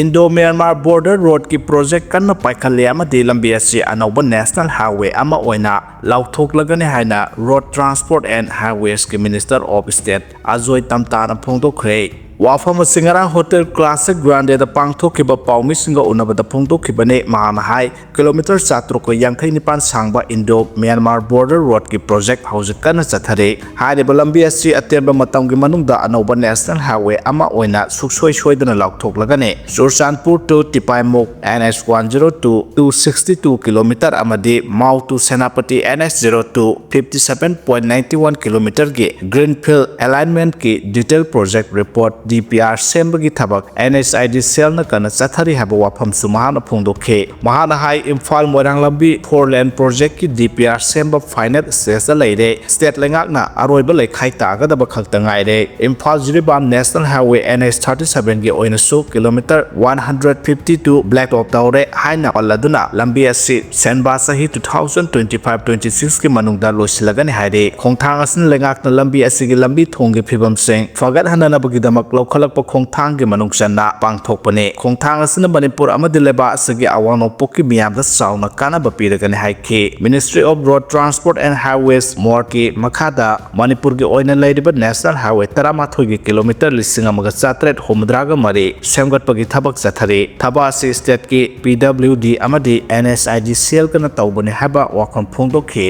ꯏꯟꯗꯣ ꯃ꯭ꯌꯥꯟꯃꯥꯔ ꯕꯣꯔꯗꯔ ꯔꯣꯗꯀꯤ ꯄ꯭ꯔꯣꯖꯦꯛ ꯀꯟꯅ ꯄꯥꯏꯈꯠꯂꯤ ꯑꯃꯗꯤ ꯂꯝꯕꯤ ꯑꯁꯤ ꯑꯅꯧꯕ ꯅꯦꯁꯅꯦꯜ ꯍꯥꯏꯋꯦ ꯑꯃ ꯑꯣꯏꯅ ꯂꯥꯎꯊꯣꯛꯂꯒꯅꯤ ꯍꯥꯏꯅ Road Transport and Highways ꯀꯤ Minister of State ꯑꯖꯣꯏ ꯇꯝꯇꯥꯅ ꯐꯣꯡꯗꯣꯛꯈ꯭ꯔꯦ꯫ ꯋꯥꯐꯝ ꯑꯁꯤ ꯉꯔꯥꯡ ꯍꯣꯇꯦꯜ ꯀ꯭ꯂꯥꯁꯤꯛ ꯒ꯭ꯔꯥꯟꯗꯦꯗ ꯄꯥꯡꯊꯣꯛꯈꯤꯕ ꯄꯥꯎꯃꯤꯁꯤꯡꯒ ꯎꯅꯕꯗ ꯐꯣꯡꯗꯣꯛꯈꯤꯕꯅꯤ꯫ ꯃꯍꯥꯛꯅ ꯍꯥꯏ, ꯀꯤꯂꯣꯃꯤꯇꯔ ꯆꯥꯇ꯭ꯔꯨꯛꯀ ꯌꯥꯡꯈꯩ ꯅꯤꯄꯥꯟ ꯁꯥꯡꯕ ꯏꯟꯗꯣ ꯃ꯭ꯌꯥꯟꯃꯥꯔ ꯕꯣꯔꯗꯔ ꯔꯣꯗꯀꯤ ꯄ꯭ꯔꯣꯖꯦꯛ ꯍꯧꯖꯤꯛ ꯀꯟꯅ ꯆꯠꯊꯔꯤ꯫ ꯍꯥꯏꯔꯤꯕ ꯂꯝꯕꯤ ꯑꯁꯤ ꯑꯇꯦꯟꯕ ꯃꯇꯝꯒꯤ ꯃꯅꯨꯡꯗ ꯑꯅꯧꯕ ꯅꯦꯁꯅꯦꯜ ꯍꯥꯏꯋꯦ ꯑꯃ ꯑꯣꯏꯅ ꯁꯨꯡꯁꯣꯏ ꯁꯣꯏꯗꯅ ꯂꯥꯎꯊꯣꯛꯂꯒꯅꯤ꯫ Churachandpur to ꯇꯤꯄꯥꯏꯃꯨꯛ N H one zero two, two sixty two kilometer ꯑꯃꯗꯤ Mao to Senapati N H zero two, fifty seven point nine one kilometer ꯒꯤ Greenfield Alignment ꯀꯤ detail project report, D P R, ꯁꯦꯝꯕꯒꯤ ꯊꯕꯛ N H I D cell ꯅ ꯀꯟꯅ ꯆꯠꯊꯔꯤ ꯍꯥꯏꯕ ꯋꯥꯐꯝꯁꯨ ꯃꯍꯥꯛꯅ ꯐꯣꯡꯗꯣꯛꯈꯤ꯫ ꯃꯍꯥꯛꯅ ꯍꯥꯏ, ꯏꯝꯐꯥꯜ ꯃꯣꯏꯔꯥꯡ ꯂꯝꯕꯤ four lane project ꯀꯤ D P R ꯁꯦꯝꯕ final stage ꯗ ꯂꯩꯔꯦ꯫ State ꯂꯩꯉꯥꯛꯅ ꯑꯔꯣꯏꯕ ꯂꯩꯈꯥꯏ ꯇꯥꯒꯗꯕ ꯈꯛꯇ ꯉꯥꯏꯔꯦ꯫ Imphal Jiribam National Highway N H thirty seven ꯒꯤ ꯑꯣꯏꯅꯁꯨ kilometre one hundred fifty two black top ꯇꯧꯔꯦ ꯍꯥꯏꯅ ꯄꯜꯂꯗꯨꯅ ꯂꯝꯕꯤ ꯑꯁꯤ ꯁꯦꯟꯕꯥ ꯆꯍꯤ two thousand twenty five twenty six ꯀꯤ ꯃꯅꯨꯡꯗ ꯂꯣꯏꯁꯤꯜꯂꯒꯅꯤ ꯍꯥꯏꯔꯤ꯫ ꯈꯣꯡꯊꯥꯡ ꯑꯁꯤꯅ ꯂꯩꯉꯥꯛꯅ ꯂꯝꯕꯤ ꯑꯁꯤꯒꯤ ꯂꯝꯕꯤ ꯊꯣꯡꯒꯤ ꯐꯤꯕꯝꯁꯤꯡ ꯐꯒꯠꯍꯟꯅꯅꯕꯒꯤꯗꯃꯛ ꯂꯧꯈꯠꯂꯛꯄ ꯈꯣꯡꯊꯥꯡꯒꯤ ꯃꯅꯨꯡ ꯆꯟꯅ ꯄꯥꯡꯊꯣꯛꯄꯅꯤ꯫ ꯈꯣꯡꯊꯥꯡ ꯑꯁꯤꯅ ꯃꯅꯤꯄꯨꯔ ꯑꯃꯗꯤ ꯂꯩꯕꯥꯛ ꯑꯁꯤꯒꯤ ꯑꯋꯥꯡ ꯅꯣꯡꯄꯣꯛꯀꯤ ꯃꯤꯌꯥꯝꯗ ꯆꯥꯎꯅ ꯀꯥꯟꯅꯕ ꯄꯤꯔꯒꯅꯤ ꯍꯥꯏꯈꯤ꯫ Ministry of Road Transport and Highways, MoRTH ꯀꯤ ꯃꯈꯥꯗ ꯃꯅꯤꯄꯨꯔꯒꯤ ꯑꯣꯏꯅ ꯂꯩꯔꯤꯕ National Highway ꯇꯔꯥꯃꯥꯊꯣꯏꯒꯤ kilometre ꯂꯤꯁꯤꯡ ꯑꯃꯒ ꯆꯥꯇ꯭ꯔꯦꯠ ꯍꯨꯝꯐꯨꯇꯔꯥꯒ ꯃꯔꯤ ꯁꯦꯝꯒꯠꯄꯒꯤ ꯊꯕꯛ ꯆꯠꯊꯔꯤ꯫ ꯊꯕꯛ ꯑꯁꯤ state ꯀꯤ P W D ꯑꯃꯗꯤ N H I D C L ꯀꯅ ꯇꯧꯕꯅꯤ ꯍꯥꯏꯕ ꯋꯥꯐꯝ ꯐꯣꯡꯗꯣꯛꯈꯤ꯫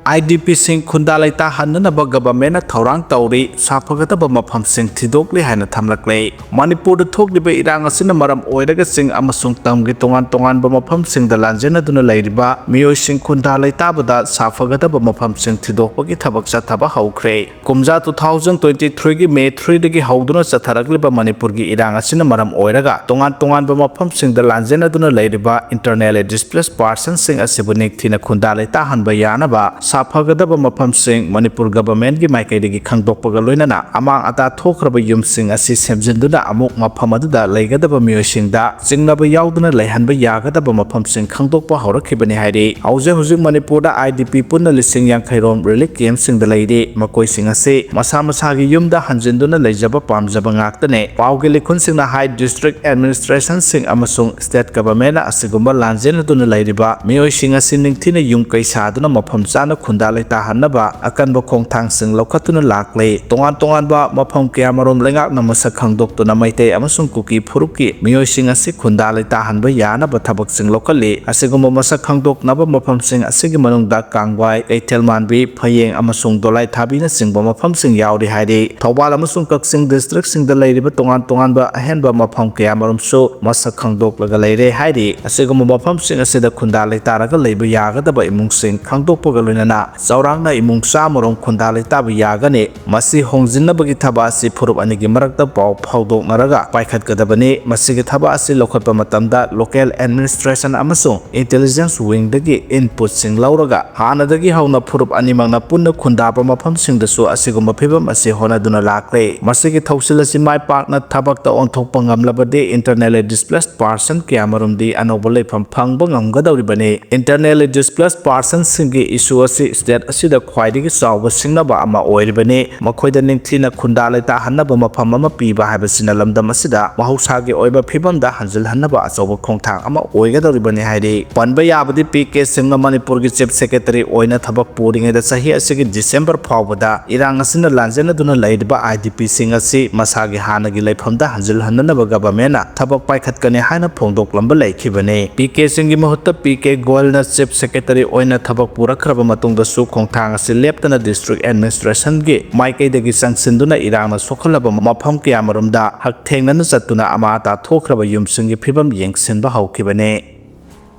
I D P ꯁꯤꯡ ꯈꯨꯟꯗꯥ ꯂꯩꯇꯥꯍꯟꯅꯅꯕ government ꯅ ꯊꯧꯔꯥꯡ ꯇꯧꯔꯤ, ꯁꯥꯐꯒꯗꯕ ꯃꯐꯝꯁꯤꯡ ꯊꯤꯗꯣꯛꯂꯤ ꯍꯥꯏꯅ ꯊꯝꯂꯛꯂꯦ꯫ ꯃꯅꯤꯄꯨꯔꯗ ꯊꯣꯛꯂꯤꯕ ꯏꯔꯥꯡ ꯑꯁꯤꯅ ꯃꯔꯝ ꯑꯣꯏꯔꯒ ꯆꯤꯡ ꯑꯃꯁꯨꯡ ꯇꯝꯒꯤ ꯇꯣꯉꯥꯟ ꯇꯣꯉꯥꯟꯕ ꯃꯐꯝꯁꯤꯡꯗ ꯂꯥꯟꯖꯦꯟꯅꯗꯨꯅ ꯂꯩꯔꯤꯕ ꯃꯤꯑꯣꯏꯁꯤꯡ ꯈꯨꯟꯗꯥ ꯂꯩꯇꯥꯕꯗ ꯁꯥꯐꯒꯗꯕ ꯃꯐꯝꯁꯤꯡ ꯊꯤꯗꯣꯛꯄꯒꯤ ꯊꯕꯛ ꯆꯠꯊꯕ ꯍꯧꯈ꯭ꯔꯦ꯫ ꯀꯨꯝꯖꯥ two thousand twenty three ꯒꯤ May three ꯗꯒꯤ ꯍꯧꯗꯨꯅ ꯆꯠꯊꯔꯛꯂꯤꯕ ꯃꯅꯤꯄꯨꯔꯒꯤ ꯏꯔꯥꯡ ꯑꯁꯤꯅ ꯃꯔꯝ ꯑꯣꯏꯔꯒ ꯇꯣꯉꯥꯟ ꯇꯣꯉꯥꯟꯕ ꯃꯐꯝꯁꯤꯡꯗ ꯂꯥꯟꯖꯦꯟꯅꯗꯨꯅ ꯂꯩꯔꯤꯕ internally displaced person ꯁꯤꯡ ꯑꯁꯤꯕꯨ ꯅꯤꯡꯊꯤꯅ ꯈꯨꯟꯗꯥ ꯂꯩꯇꯥꯍꯟꯕ ꯌꯥꯅꯕ ꯁꯥꯐꯒꯗꯕ ꯃꯐꯝꯁꯤꯡ ꯃꯅꯤꯄꯨꯔ government ꯀꯤ ꯃꯥꯏꯀꯩꯗꯒꯤ ꯈꯪꯗꯣꯛꯄꯒ ꯂꯣꯏꯅꯅ ꯑꯃꯥꯡ ꯑꯇꯥ ꯊꯣꯛꯈ꯭ꯔꯕ ꯌꯨꯝꯁꯤꯡ ꯑꯁꯤ ꯁꯦꯝꯖꯤꯟꯗꯨꯅ ꯑꯃꯨꯛ ꯃꯐꯝ ꯑꯗꯨꯗ ꯂꯩꯒꯗꯕ ꯃꯤꯑꯣꯏꯁꯤꯡꯗ ꯆꯤꯡꯅꯕ ꯌꯥꯎꯗꯅ ꯂꯩꯍꯟꯕ ꯌꯥꯒꯗꯕ ꯃꯐꯝꯁꯤꯡ ꯈꯪꯗꯣꯛꯄ ꯍꯧꯔꯛꯈꯤꯕꯅꯤ ꯍꯥꯏꯔꯤ꯫ ꯍꯧꯖꯤꯛ ꯍꯧꯖꯤꯛ ꯃꯅꯤꯄꯨꯔꯗ I D P ꯄꯨꯟꯅ ꯂꯤꯁꯤꯡ ꯌꯥꯡꯈꯩ ꯔꯣꯝ relief camp ꯁꯤꯡꯗ ꯂꯩꯔꯤ꯫ ꯃꯈꯣꯏꯁꯤꯡ ꯑꯁꯤ ꯃꯁꯥ ꯃꯁꯥꯒꯤ ꯌꯨꯝꯗ ꯍꯟꯖꯤꯟꯗꯨꯅ ꯂꯩꯖꯕ ꯄꯥꯝꯖꯕ ꯉꯥꯛꯇꯅꯤ꯫ ꯄꯥꯎꯒꯤ ꯂꯤꯈꯨꯟꯁꯤꯡꯅ ꯍꯥꯏ, district administration ꯁꯤꯡ ꯑꯃꯁꯨꯡ state government ꯅ ꯑꯁꯤꯒꯨꯝꯕ ꯂꯥꯟꯖꯦꯟꯅꯗꯨꯅ ꯂꯩꯔꯤꯕ ꯃꯤꯑꯣꯏꯁꯤꯡ ꯑꯁꯤ ꯅꯤꯡꯊꯤꯅ ꯌꯨꯝ ꯀꯩ ꯁꯥꯗꯨꯅ ꯃꯐꯝ ꯆꯥꯅ ꯈꯨꯟꯗꯥ ꯂꯩꯇꯥꯍꯟꯅꯕ ꯑꯀꯟꯕ ꯈꯣꯡꯊꯥꯡꯁꯤꯡ ꯂꯧꯈꯠꯇꯨꯅ ꯂꯥꯛꯂꯤ꯫ ꯇꯣꯉꯥꯟ ꯇꯣꯉꯥꯟꯕ ꯃꯐꯝ ꯀꯌꯥꯃꯔꯨꯝ ꯂꯩꯉꯥꯛꯅ ꯃꯁꯛ ꯈꯪꯗꯣꯛꯇꯨꯅ ꯃꯩꯇꯩ ꯑꯃꯁꯨꯡ ꯀꯨꯀꯤ ꯐꯨꯔꯨꯞꯀꯤ ꯃꯤꯑꯣꯏꯁꯤꯡ ꯑꯁꯤ ꯈꯨꯟꯗꯥ ꯂꯩꯇꯥꯍꯟꯕ ꯌꯥꯅꯕ ꯊꯕꯛꯁꯤꯡ ꯂꯧꯈꯠꯂꯤ꯫ ꯑꯁꯤꯒꯨꯝꯕ ꯃꯁꯛ ꯈꯪꯗꯣꯛꯅꯕ ꯃꯐꯝꯁꯤꯡ ꯑꯁꯤꯒꯤ ꯃꯅꯨꯡꯗ ꯀꯥꯡꯒ꯭ꯋꯥꯏ, ꯀꯩꯊꯦꯜꯃꯥꯟꯕꯤ, ꯐꯌꯦꯡ ꯑꯃꯁꯨꯡ ꯗꯣꯂꯥꯏꯊꯥꯕꯤꯅꯆꯤꯡꯕ ꯃꯐꯝꯁꯤꯡ ꯌꯥꯎꯔꯤ ꯍꯥꯏꯔꯤ꯫ ꯊꯧꯕꯥꯜ ꯑꯃꯁꯨꯡ ꯀꯛꯆꯤꯡ district ꯁꯤꯡꯗ ꯂꯩꯔꯤꯕ ꯇꯣꯉꯥꯟ ꯇꯣꯉꯥꯟꯕ ꯑꯍꯦꯟꯕ ꯃꯐꯝ ꯀꯌꯥꯃꯔꯨꯝꯁꯨ ꯃꯁꯛ ꯈꯪꯗꯣꯛꯂꯒ ꯂꯩꯔꯦ ꯍꯥꯏꯔꯤ꯫ ꯑꯁꯤꯒꯨꯝꯕ ꯃꯐꯝꯁꯤꯡ ꯑꯁꯤꯗ ꯈꯨꯟꯗꯥ ꯂꯩꯇꯥꯔꯒ ꯂꯩꯕ ꯌꯥꯒꯗꯕ ꯏꯃꯨꯡꯁꯤꯡ ꯈꯪꯗꯣꯛꯄꯒ ꯂꯣꯏꯅꯅ ꯆꯥꯎꯔꯥꯛꯅ ꯏꯃꯨꯡ ꯆꯥꯝꯃ ꯔꯣꯝ ꯈꯨꯟꯗꯥ ꯂꯩꯇꯥꯕ ꯌꯥꯒꯅꯤ꯫ ꯃꯁꯤ ꯍꯣꯡꯖꯤꯟꯅꯕꯒꯤ ꯊꯕꯛ ꯑꯁꯤ ꯐꯨꯔꯨꯞ ꯑꯅꯤꯒꯤ ꯃꯔꯛꯇ ꯄꯥꯎ ꯐꯥꯎꯗꯣꯛꯅꯔꯒ ꯄꯥꯏꯈꯠꯀꯗꯕꯅꯤ꯫ ꯃꯁꯤꯒꯤ ꯊꯕꯛ ꯑꯁꯤ ꯂꯧꯈꯠꯄ ꯃꯇꯝꯗ local administration ꯑꯃꯁꯨꯡ intelligence wing ꯗꯒꯤ input ꯁꯤꯡ ꯂꯧꯔꯒ ꯍꯥꯟꯅꯗꯒꯤ ꯍꯧꯅ ꯐꯨꯔꯨꯞ ꯑꯅꯤꯃꯛꯅ ꯄꯨꯟꯅ ꯈꯨꯟꯗꯥꯕ ꯃꯐꯝꯁꯤꯡꯗꯁꯨ ꯑꯁꯤꯒꯨꯝꯕ ꯐꯤꯚꯝ ꯑꯁꯤ ꯍꯣꯠꯅꯗꯨꯅ ꯂꯥꯛꯂꯦ꯫ ꯃꯁꯤꯒꯤ ꯊꯧꯁꯤꯜ ꯑꯁꯤ ꯃꯥꯏ ꯄꯥꯛꯅ ꯊꯕꯛꯇ ꯑꯣꯟꯊꯣꯛꯄ ꯉꯝꯂꯕꯗꯤ internally displaced person ꯀꯌꯥꯃꯔꯨꯝꯗꯤ ꯑꯅꯧꯕ ꯂꯩꯐꯝ ꯐꯪꯕ ꯉꯝꯒꯗꯧꯔꯤꯕꯅꯤ꯫ Internally displaced person ꯁꯤꯡꯒꯤ issue ꯑꯁꯤ ꯁ꯭ꯇꯦꯠ ꯑꯁꯤꯗ ꯈ꯭ꯋꯥꯏꯗꯒꯤ ꯆꯥꯎꯕ ꯁꯤꯡꯅꯕ ꯑꯃ ꯑꯣꯏꯔꯤꯕꯅꯤ꯫ ꯃꯈꯣꯏꯗ ꯅꯤꯡꯊꯤꯅ ꯈꯨꯟꯗꯥ ꯂꯩꯇꯥꯍꯟꯅꯕ ꯃꯐꯝ ꯑꯃ ꯄꯤꯕ ꯍꯥꯏꯕꯁꯤꯅ ꯂꯝꯗꯝ ꯑꯁꯤꯗ ꯃꯍꯧꯁꯥꯒꯤ ꯑꯣꯏꯕ ꯐꯤꯕꯝꯗ ꯍꯟꯖꯤꯜꯍꯟꯅꯕ ꯑꯆꯧꯕ ꯈꯣꯡꯊꯥꯡ ꯑꯃ ꯑꯣꯏꯒꯗꯧꯔꯤꯕꯅꯤ ꯍꯥꯏꯔꯤ꯫ ꯄꯟꯕ ꯌꯥꯕꯗꯤ, ꯄꯤ ꯀꯦ ꯁꯤꯡꯅ ꯃꯅꯤꯄꯨꯔꯒꯤ ꯆꯤꯐ ꯁꯦꯀ꯭ꯔꯦꯇꯔꯤ ꯑꯣꯏꯅ ꯊꯕꯛ ꯄꯨꯔꯤꯉꯩꯗ ꯆꯍꯤ ꯑꯁꯤꯒꯤ ꯗꯤꯁꯦꯝꯕꯔ ꯐꯥꯎꯕꯗ ꯏꯔꯥꯡ ꯑꯁꯤꯅ ꯂꯥꯟꯖꯦꯟꯅꯗꯨꯅ ꯂꯩꯔꯤꯕ ꯑꯥꯏ ꯗꯤ ꯄꯤꯁꯤꯡ ꯑꯁꯤ ꯃꯁꯥꯒꯤ ꯍꯥꯟꯅꯒꯤ ꯂꯩꯐꯝꯗ ꯍꯟꯖꯤꯜꯍꯟꯅꯅꯕ ꯒꯚꯔꯟꯃꯦꯟꯠꯅ ꯊꯕꯛ ꯄꯥꯏꯈꯠꯀꯅꯤ ꯍꯥꯏꯅ ꯐꯣꯡꯗꯣꯛꯂꯝꯕ ꯂꯩꯈꯤꯕꯅꯤ꯫ ꯄꯤ ꯀꯦ ꯁꯤꯡꯒꯤ ꯃꯍꯨꯠꯇ ꯄꯤ ꯀꯦ ꯒꯣꯌꯜꯅ ꯆꯤꯐ ꯁꯦꯀ꯭ꯔꯦꯇꯔꯤ ꯑꯣꯏꯅ ꯊꯕꯛ ꯄꯨꯔꯛꯈ꯭ꯔꯕ ꯃꯇꯨꯡꯗꯁꯨ ꯈꯣꯡꯊꯥꯡ ꯑꯁꯤ ꯂꯦꯞꯇꯅ ꯗꯤꯁꯇ꯭ꯔꯤꯛ ꯑꯦꯗꯃꯤꯅꯤꯁꯇ꯭ꯔꯦꯁꯟꯒꯤ ꯃꯥꯏꯀꯩꯗꯒꯤ ꯆꯪꯁꯤꯟꯗꯨꯅ ꯏꯔꯥꯡꯅ ꯁꯣꯛꯍꯜꯂꯕ ꯃꯐꯝ ꯀꯌꯥꯃꯔꯨꯝꯗ ꯍꯛꯊꯦꯡꯅꯅ ꯆꯠꯇꯨꯅ ꯑꯃꯥ ꯑꯇꯥ ꯊꯣꯛꯈ꯭ꯔꯕ ꯌꯨꯝꯁꯤꯡꯒꯤ ꯐꯤꯕꯝ ꯌꯦꯡꯁꯤꯟꯕ ꯍꯧꯈꯤꯕꯅꯤ꯫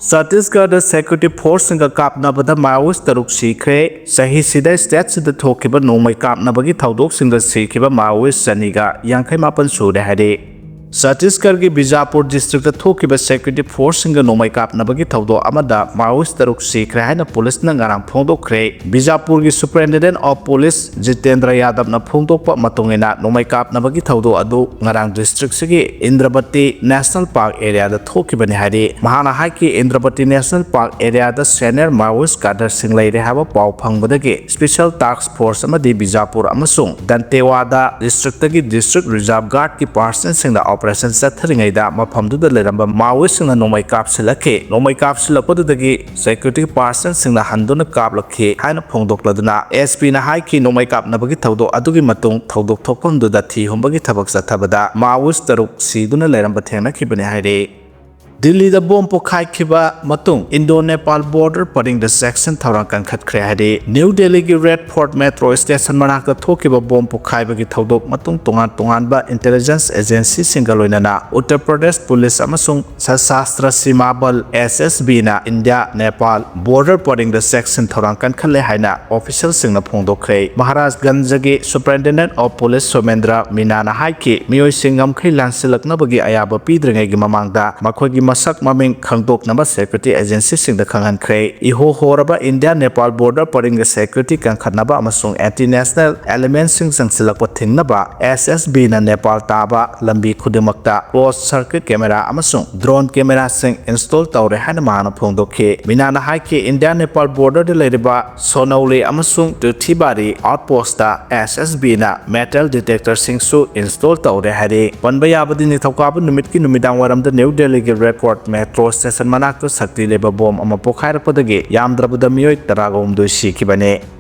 ꯆꯇꯤꯁꯒꯔꯗ ꯁꯦꯀ꯭ꯌꯨꯔꯤꯇꯤ ꯐꯣꯔꯁꯁꯤꯡꯒ ꯀꯥꯞꯅꯕꯗ ꯃꯥꯑꯣꯏꯁ ꯇꯔꯨꯛ ꯁꯤꯈ꯭ꯔꯦ꯫ ꯆꯍꯤꯁꯤꯗ ꯁ꯭ꯇꯦꯠꯁꯤꯗ ꯊꯣꯛꯈꯤꯕ ꯅꯣꯡꯃꯩ ꯀꯥꯞꯅꯕꯒꯤ ꯊꯧꯗꯣꯛꯁꯤꯡꯗ ꯁꯤꯈꯤꯕ ꯃꯥꯑꯣꯏꯁ ꯆꯅꯤꯒ ꯌꯥꯡꯈꯩ ꯃꯥꯄꯟ ꯁꯨꯔꯦ ꯍꯥꯏꯔꯤ꯫ ꯆꯇꯤꯁꯒꯔꯒꯤ ꯕꯤꯖꯥꯄꯨꯔ ꯗꯤꯁꯇ꯭ꯔꯤꯛꯇ ꯊꯣꯛꯈꯤꯕ ꯁꯦꯀ꯭ꯌꯨꯔꯤꯇꯤ ꯐꯣꯔꯁꯁꯤꯡꯒ ꯅꯣꯡꯃꯩ ꯀꯥꯞꯅꯕꯒꯤ ꯊꯧꯗꯣꯛ ꯑꯃꯗ ꯃꯥꯑꯣꯏꯁ ꯇꯔꯨꯛ ꯁꯤꯈ꯭ꯔꯦ ꯍꯥꯏꯅ ꯄꯨꯂꯤꯁꯅ ꯉꯔꯥꯡ ꯐꯣꯡꯗꯣꯛꯈ꯭ꯔꯦ꯫ ꯕꯤꯖꯥꯄꯨꯔꯒꯤ ꯁꯨꯄꯔꯤꯟꯇꯦꯟꯗꯦꯟꯠ ꯑꯣꯐ ꯄꯨꯂꯤꯁ ꯖꯤꯇꯦꯟꯗ꯭ꯔ ꯌꯥꯗꯕꯅ ꯐꯣꯡꯗꯣꯛꯄ ꯃꯇꯨꯡ ꯏꯟꯅ, ꯅꯣꯡꯃꯩ ꯀꯥꯞꯅꯕꯒꯤ ꯊꯧꯗꯣꯛ ꯑꯗꯨ ꯉꯔꯥꯡ ꯗꯤꯁꯇ꯭ꯔꯤꯛꯁꯤꯒꯤ ꯏꯟꯗ꯭ꯔꯕꯇꯤ ꯅꯦꯁꯅꯦꯜ ꯄꯥꯔꯛ ꯑꯦꯔꯤꯌꯥꯗ ꯊꯣꯛꯈꯤꯕꯅꯤ ꯍꯥꯏꯔꯤ꯫ ꯃꯍꯥꯛꯅ ꯍꯥꯏꯈꯤ, ꯏꯟꯗ꯭ꯔꯕꯇꯤ ꯅꯦꯁꯅꯦꯜ ꯄꯥꯔꯛ ꯑꯦꯔꯤꯌꯥꯗ ꯁꯦꯅꯤꯌꯔ ꯃꯥꯑꯣꯏꯁ ꯀꯥꯗꯔꯁꯤꯡ ꯂꯩꯔꯦ ꯍꯥꯏꯕ ꯄꯥꯎ ꯐꯪꯕꯗꯒꯤ ꯁ꯭ꯄꯦꯁꯤꯌꯦꯜ ꯇꯥꯁꯛ ꯐꯣꯔꯁ ꯑꯃꯗꯤ ꯕꯤꯖꯥꯄꯨꯔ ꯑꯃꯁꯨꯡ ꯗꯟꯇꯦꯋꯥꯗꯥ ꯗꯤꯁꯇ꯭ꯔꯤꯛꯇꯒꯤ ꯗꯤꯁꯇ꯭ꯔꯤꯛ ꯔꯤꯖꯥꯔꯚ ꯒꯥꯔꯗꯀꯤ ꯄꯥꯔꯁꯟꯁꯤꯡꯅ ꯑꯣꯄꯔꯦꯁꯟ ꯆꯠꯊꯔꯤꯉꯩꯗ ꯃꯐꯝꯗꯨꯗ ꯂꯩꯔꯝꯕ ꯃꯥꯑꯣꯏꯁꯤꯡꯅ ꯅꯣꯡꯃꯩ ꯀꯥꯞꯁꯤꯜꯂꯛꯈꯤ꯫ ꯅꯣꯡꯃꯩ ꯀꯥꯞꯁꯤꯜꯂꯛꯄꯗꯨꯗꯒꯤ ꯁꯦꯀ꯭ꯌꯨꯔꯤꯇꯤ ꯄꯥꯔꯁꯟꯁꯤꯡꯅ ꯍꯟꯗꯨꯅ ꯀꯥꯞꯂꯛꯈꯤ ꯍꯥꯏꯅ ꯐꯣꯡꯗꯣꯛꯂꯗꯨꯅ, ꯑꯦꯁ ꯄꯤꯅ ꯍꯥꯏꯈꯤ, ꯅꯣꯡꯃꯩ ꯀꯥꯞꯅꯕꯒꯤ ꯊꯧꯗꯣꯛ ꯑꯗꯨꯒꯤ ꯃꯇꯨꯡ ꯊꯧꯗꯣꯛ ꯊꯣꯛꯐꯝꯗꯨꯗ ꯊꯤ ꯍꯨꯝꯕꯒꯤ ꯊꯕꯛ ꯆꯠꯊꯕꯗ ꯃꯥꯑꯣꯏꯁ ꯇꯔꯨꯛ ꯁꯤꯗꯨꯅ ꯂꯩꯔꯝꯕ ꯊꯦꯡꯅꯈꯤꯕꯅꯤ ꯍꯥꯏꯔꯤ꯫ ꯗꯤꯜꯂꯤꯗ ꯕꯣꯝ ꯄꯣꯈꯥꯏꯈꯤꯕ ꯃꯇꯨꯡ ꯏꯟꯗꯣ ꯅꯦꯄꯥꯜ ꯕꯣꯔꯗꯔ ꯄꯔꯤꯡꯗ ꯆꯦꯛꯁꯤꯟ ꯊꯧꯔꯥꯡ ꯀꯟꯈꯠꯈ꯭ꯔꯦ ꯍꯥꯏꯔꯤ꯫ ꯅ꯭ꯌꯨ ꯗꯦꯜꯂꯤꯒꯤ ꯔꯦꯗ ꯐꯣꯔꯠ ꯃꯦꯇ꯭ꯔꯣ ꯁ꯭ꯇꯦꯁꯟ ꯃꯅꯥꯛꯇ ꯊꯣꯛꯈꯤꯕ ꯕꯣꯝ ꯄꯣꯈꯥꯏꯕꯒꯤ ꯊꯧꯗꯣꯛ ꯃꯇꯨꯡ ꯇꯣꯉꯥꯟ ꯇꯣꯉꯥꯟꯕ ꯏꯟꯇꯦꯂꯤꯖꯦꯟꯁ ꯑꯦꯖꯦꯟꯁꯤꯁꯤꯡꯒ ꯂꯣꯏꯅꯅ ꯎꯠꯇꯔ ꯄ꯭ꯔꯗꯦꯁ ꯄꯨꯂꯤꯁ ꯑꯃꯁꯨꯡ ꯁꯁꯥꯁꯇ꯭ꯔ ꯁꯤꯃꯥ ꯕꯜ, ꯑꯦꯁ ꯑꯦꯁ ꯕꯤꯅ ꯏꯟꯗꯤꯌꯥ ꯅꯦꯄꯥꯜ ꯕꯣꯔꯗꯔ ꯄꯔꯤꯡꯗ ꯆꯦꯛꯁꯤꯟ ꯊꯧꯔꯥꯡ ꯀꯟꯈꯠꯂꯦ ꯍꯥꯏꯅ ꯑꯣꯐꯤꯁꯤꯌꯦꯜꯁꯤꯡꯅ ꯐꯣꯡꯗꯣꯛꯈ꯭ꯔꯦ꯫ ꯃꯍꯥꯔꯥꯖꯒꯟꯖꯒꯤ ꯁꯨꯄꯔꯤꯟꯇꯦꯟꯗꯦꯟꯠ ꯑꯣꯐ ꯄꯨꯂꯤꯁ ꯁꯣꯃꯦꯟꯗ꯭ꯔ ꯃꯤꯅꯥꯅ ꯍꯥꯏꯈꯤ, ꯃꯤꯑꯣꯏꯁꯤꯡ ꯉꯝꯈꯩ ꯂꯥꯟꯁꯤꯜꯂꯛꯅꯕꯒꯤ ꯑꯌꯥꯕ ꯄꯤꯗ꯭ꯔꯤꯉꯩꯒꯤ ꯃꯃꯥꯡꯗ ꯃꯈꯣꯏꯒꯤ ꯃꯁꯛ ꯃꯃꯤꯡ ꯈꯪꯗꯣꯛꯅꯕ ꯁꯦꯀ꯭ꯌꯨꯔꯤꯇꯤ ꯑꯦꯖꯦꯟꯁꯤꯁꯤꯡꯗ ꯈꯪꯍꯟꯈ꯭ꯔꯦ꯫ ꯏꯍꯣ ꯍꯣꯔꯕ ꯏꯟꯗꯤꯌꯥ ꯅꯦꯄꯥꯜ ꯕꯣꯔꯗꯔ ꯄꯔꯤꯡꯒ ꯁꯦꯀ꯭ꯌꯨꯔꯤꯇꯤ ꯀꯟꯈꯠꯅꯕ ꯑꯃꯁꯨꯡ ꯑꯦꯟꯇꯤ ꯅꯦꯁꯅꯦꯜ ꯑꯦꯂꯤꯃꯦꯟꯠꯁꯤꯡ ꯆꯪꯁꯤꯜꯂꯛꯄ ꯊꯤꯡꯅꯕ ꯑꯦꯁ ꯑꯦꯁ ꯕꯤꯅ ꯅꯦꯄꯥꯜ ꯇꯥꯕ ꯂꯝꯕꯤ ꯈꯨꯗꯤꯡꯃꯛꯇ ꯀ꯭ꯂꯣꯖ ꯁꯔꯀ꯭ꯌꯨꯠ ꯀꯦꯃꯦꯔꯥ ꯑꯃꯁꯨꯡ ꯗ꯭ꯔꯣꯟ ꯀꯦꯃꯦꯔꯥꯁꯤꯡ ꯏꯟꯁꯇꯣꯜ ꯇꯧꯔꯦ ꯍꯥꯏꯅ ꯃꯍꯥꯛꯅ ꯐꯣꯡꯗꯣꯛꯈꯤ꯫ ꯃꯤꯅꯥꯅ ꯍꯥꯏꯈꯤ, ꯏꯟꯗꯤꯌꯥ ꯅꯦꯄꯥꯜ ꯕꯣꯔꯗꯔꯗ ꯂꯩꯔꯤꯕ ꯁꯣꯅꯧꯂꯤ ꯑꯃꯁꯨꯡ ꯇꯨꯊꯤꯕꯥꯔꯤ ꯑꯥꯎꯠꯄꯣꯁꯇ ꯑꯦꯁ ꯑꯦꯁ ꯕꯤꯅ ꯃꯦꯇꯜ ꯗꯤꯇꯦꯛꯇꯔꯁꯤꯡꯁꯨ ꯏꯟꯁꯇꯣꯜ ꯇꯧꯔꯦ ꯍꯥꯏꯔꯤ꯫ ꯄꯟꯕ ꯌꯥꯕꯗꯤ, ꯅꯤꯡꯊꯧꯀꯥꯕ ꯅꯨꯃꯤꯠꯀꯤ ꯅꯨꯃꯤꯗꯥꯡ ꯋꯥꯏꯔꯝꯗ ꯅ꯭ꯌꯨ ꯗꯦꯜꯂꯤꯒꯤ ꯔꯦꯗ ꯐꯣꯔꯠ ꯃꯦꯇ꯭ꯔꯣ ꯁ꯭ꯇꯦꯁꯟ ꯃꯅꯥꯛꯇ ꯁꯛꯇꯤ ꯂꯩꯕ ꯕꯣꯝ ꯑꯃ ꯄꯣꯈꯥꯏꯔꯛꯄꯗꯒꯤ ꯌꯥꯝꯗ꯭ꯔꯕꯗ ꯃꯤꯑꯣꯏ ꯇꯔꯥꯒ ꯍꯨꯝꯗꯣꯏ ꯁꯤꯈꯤꯕꯅꯤ꯫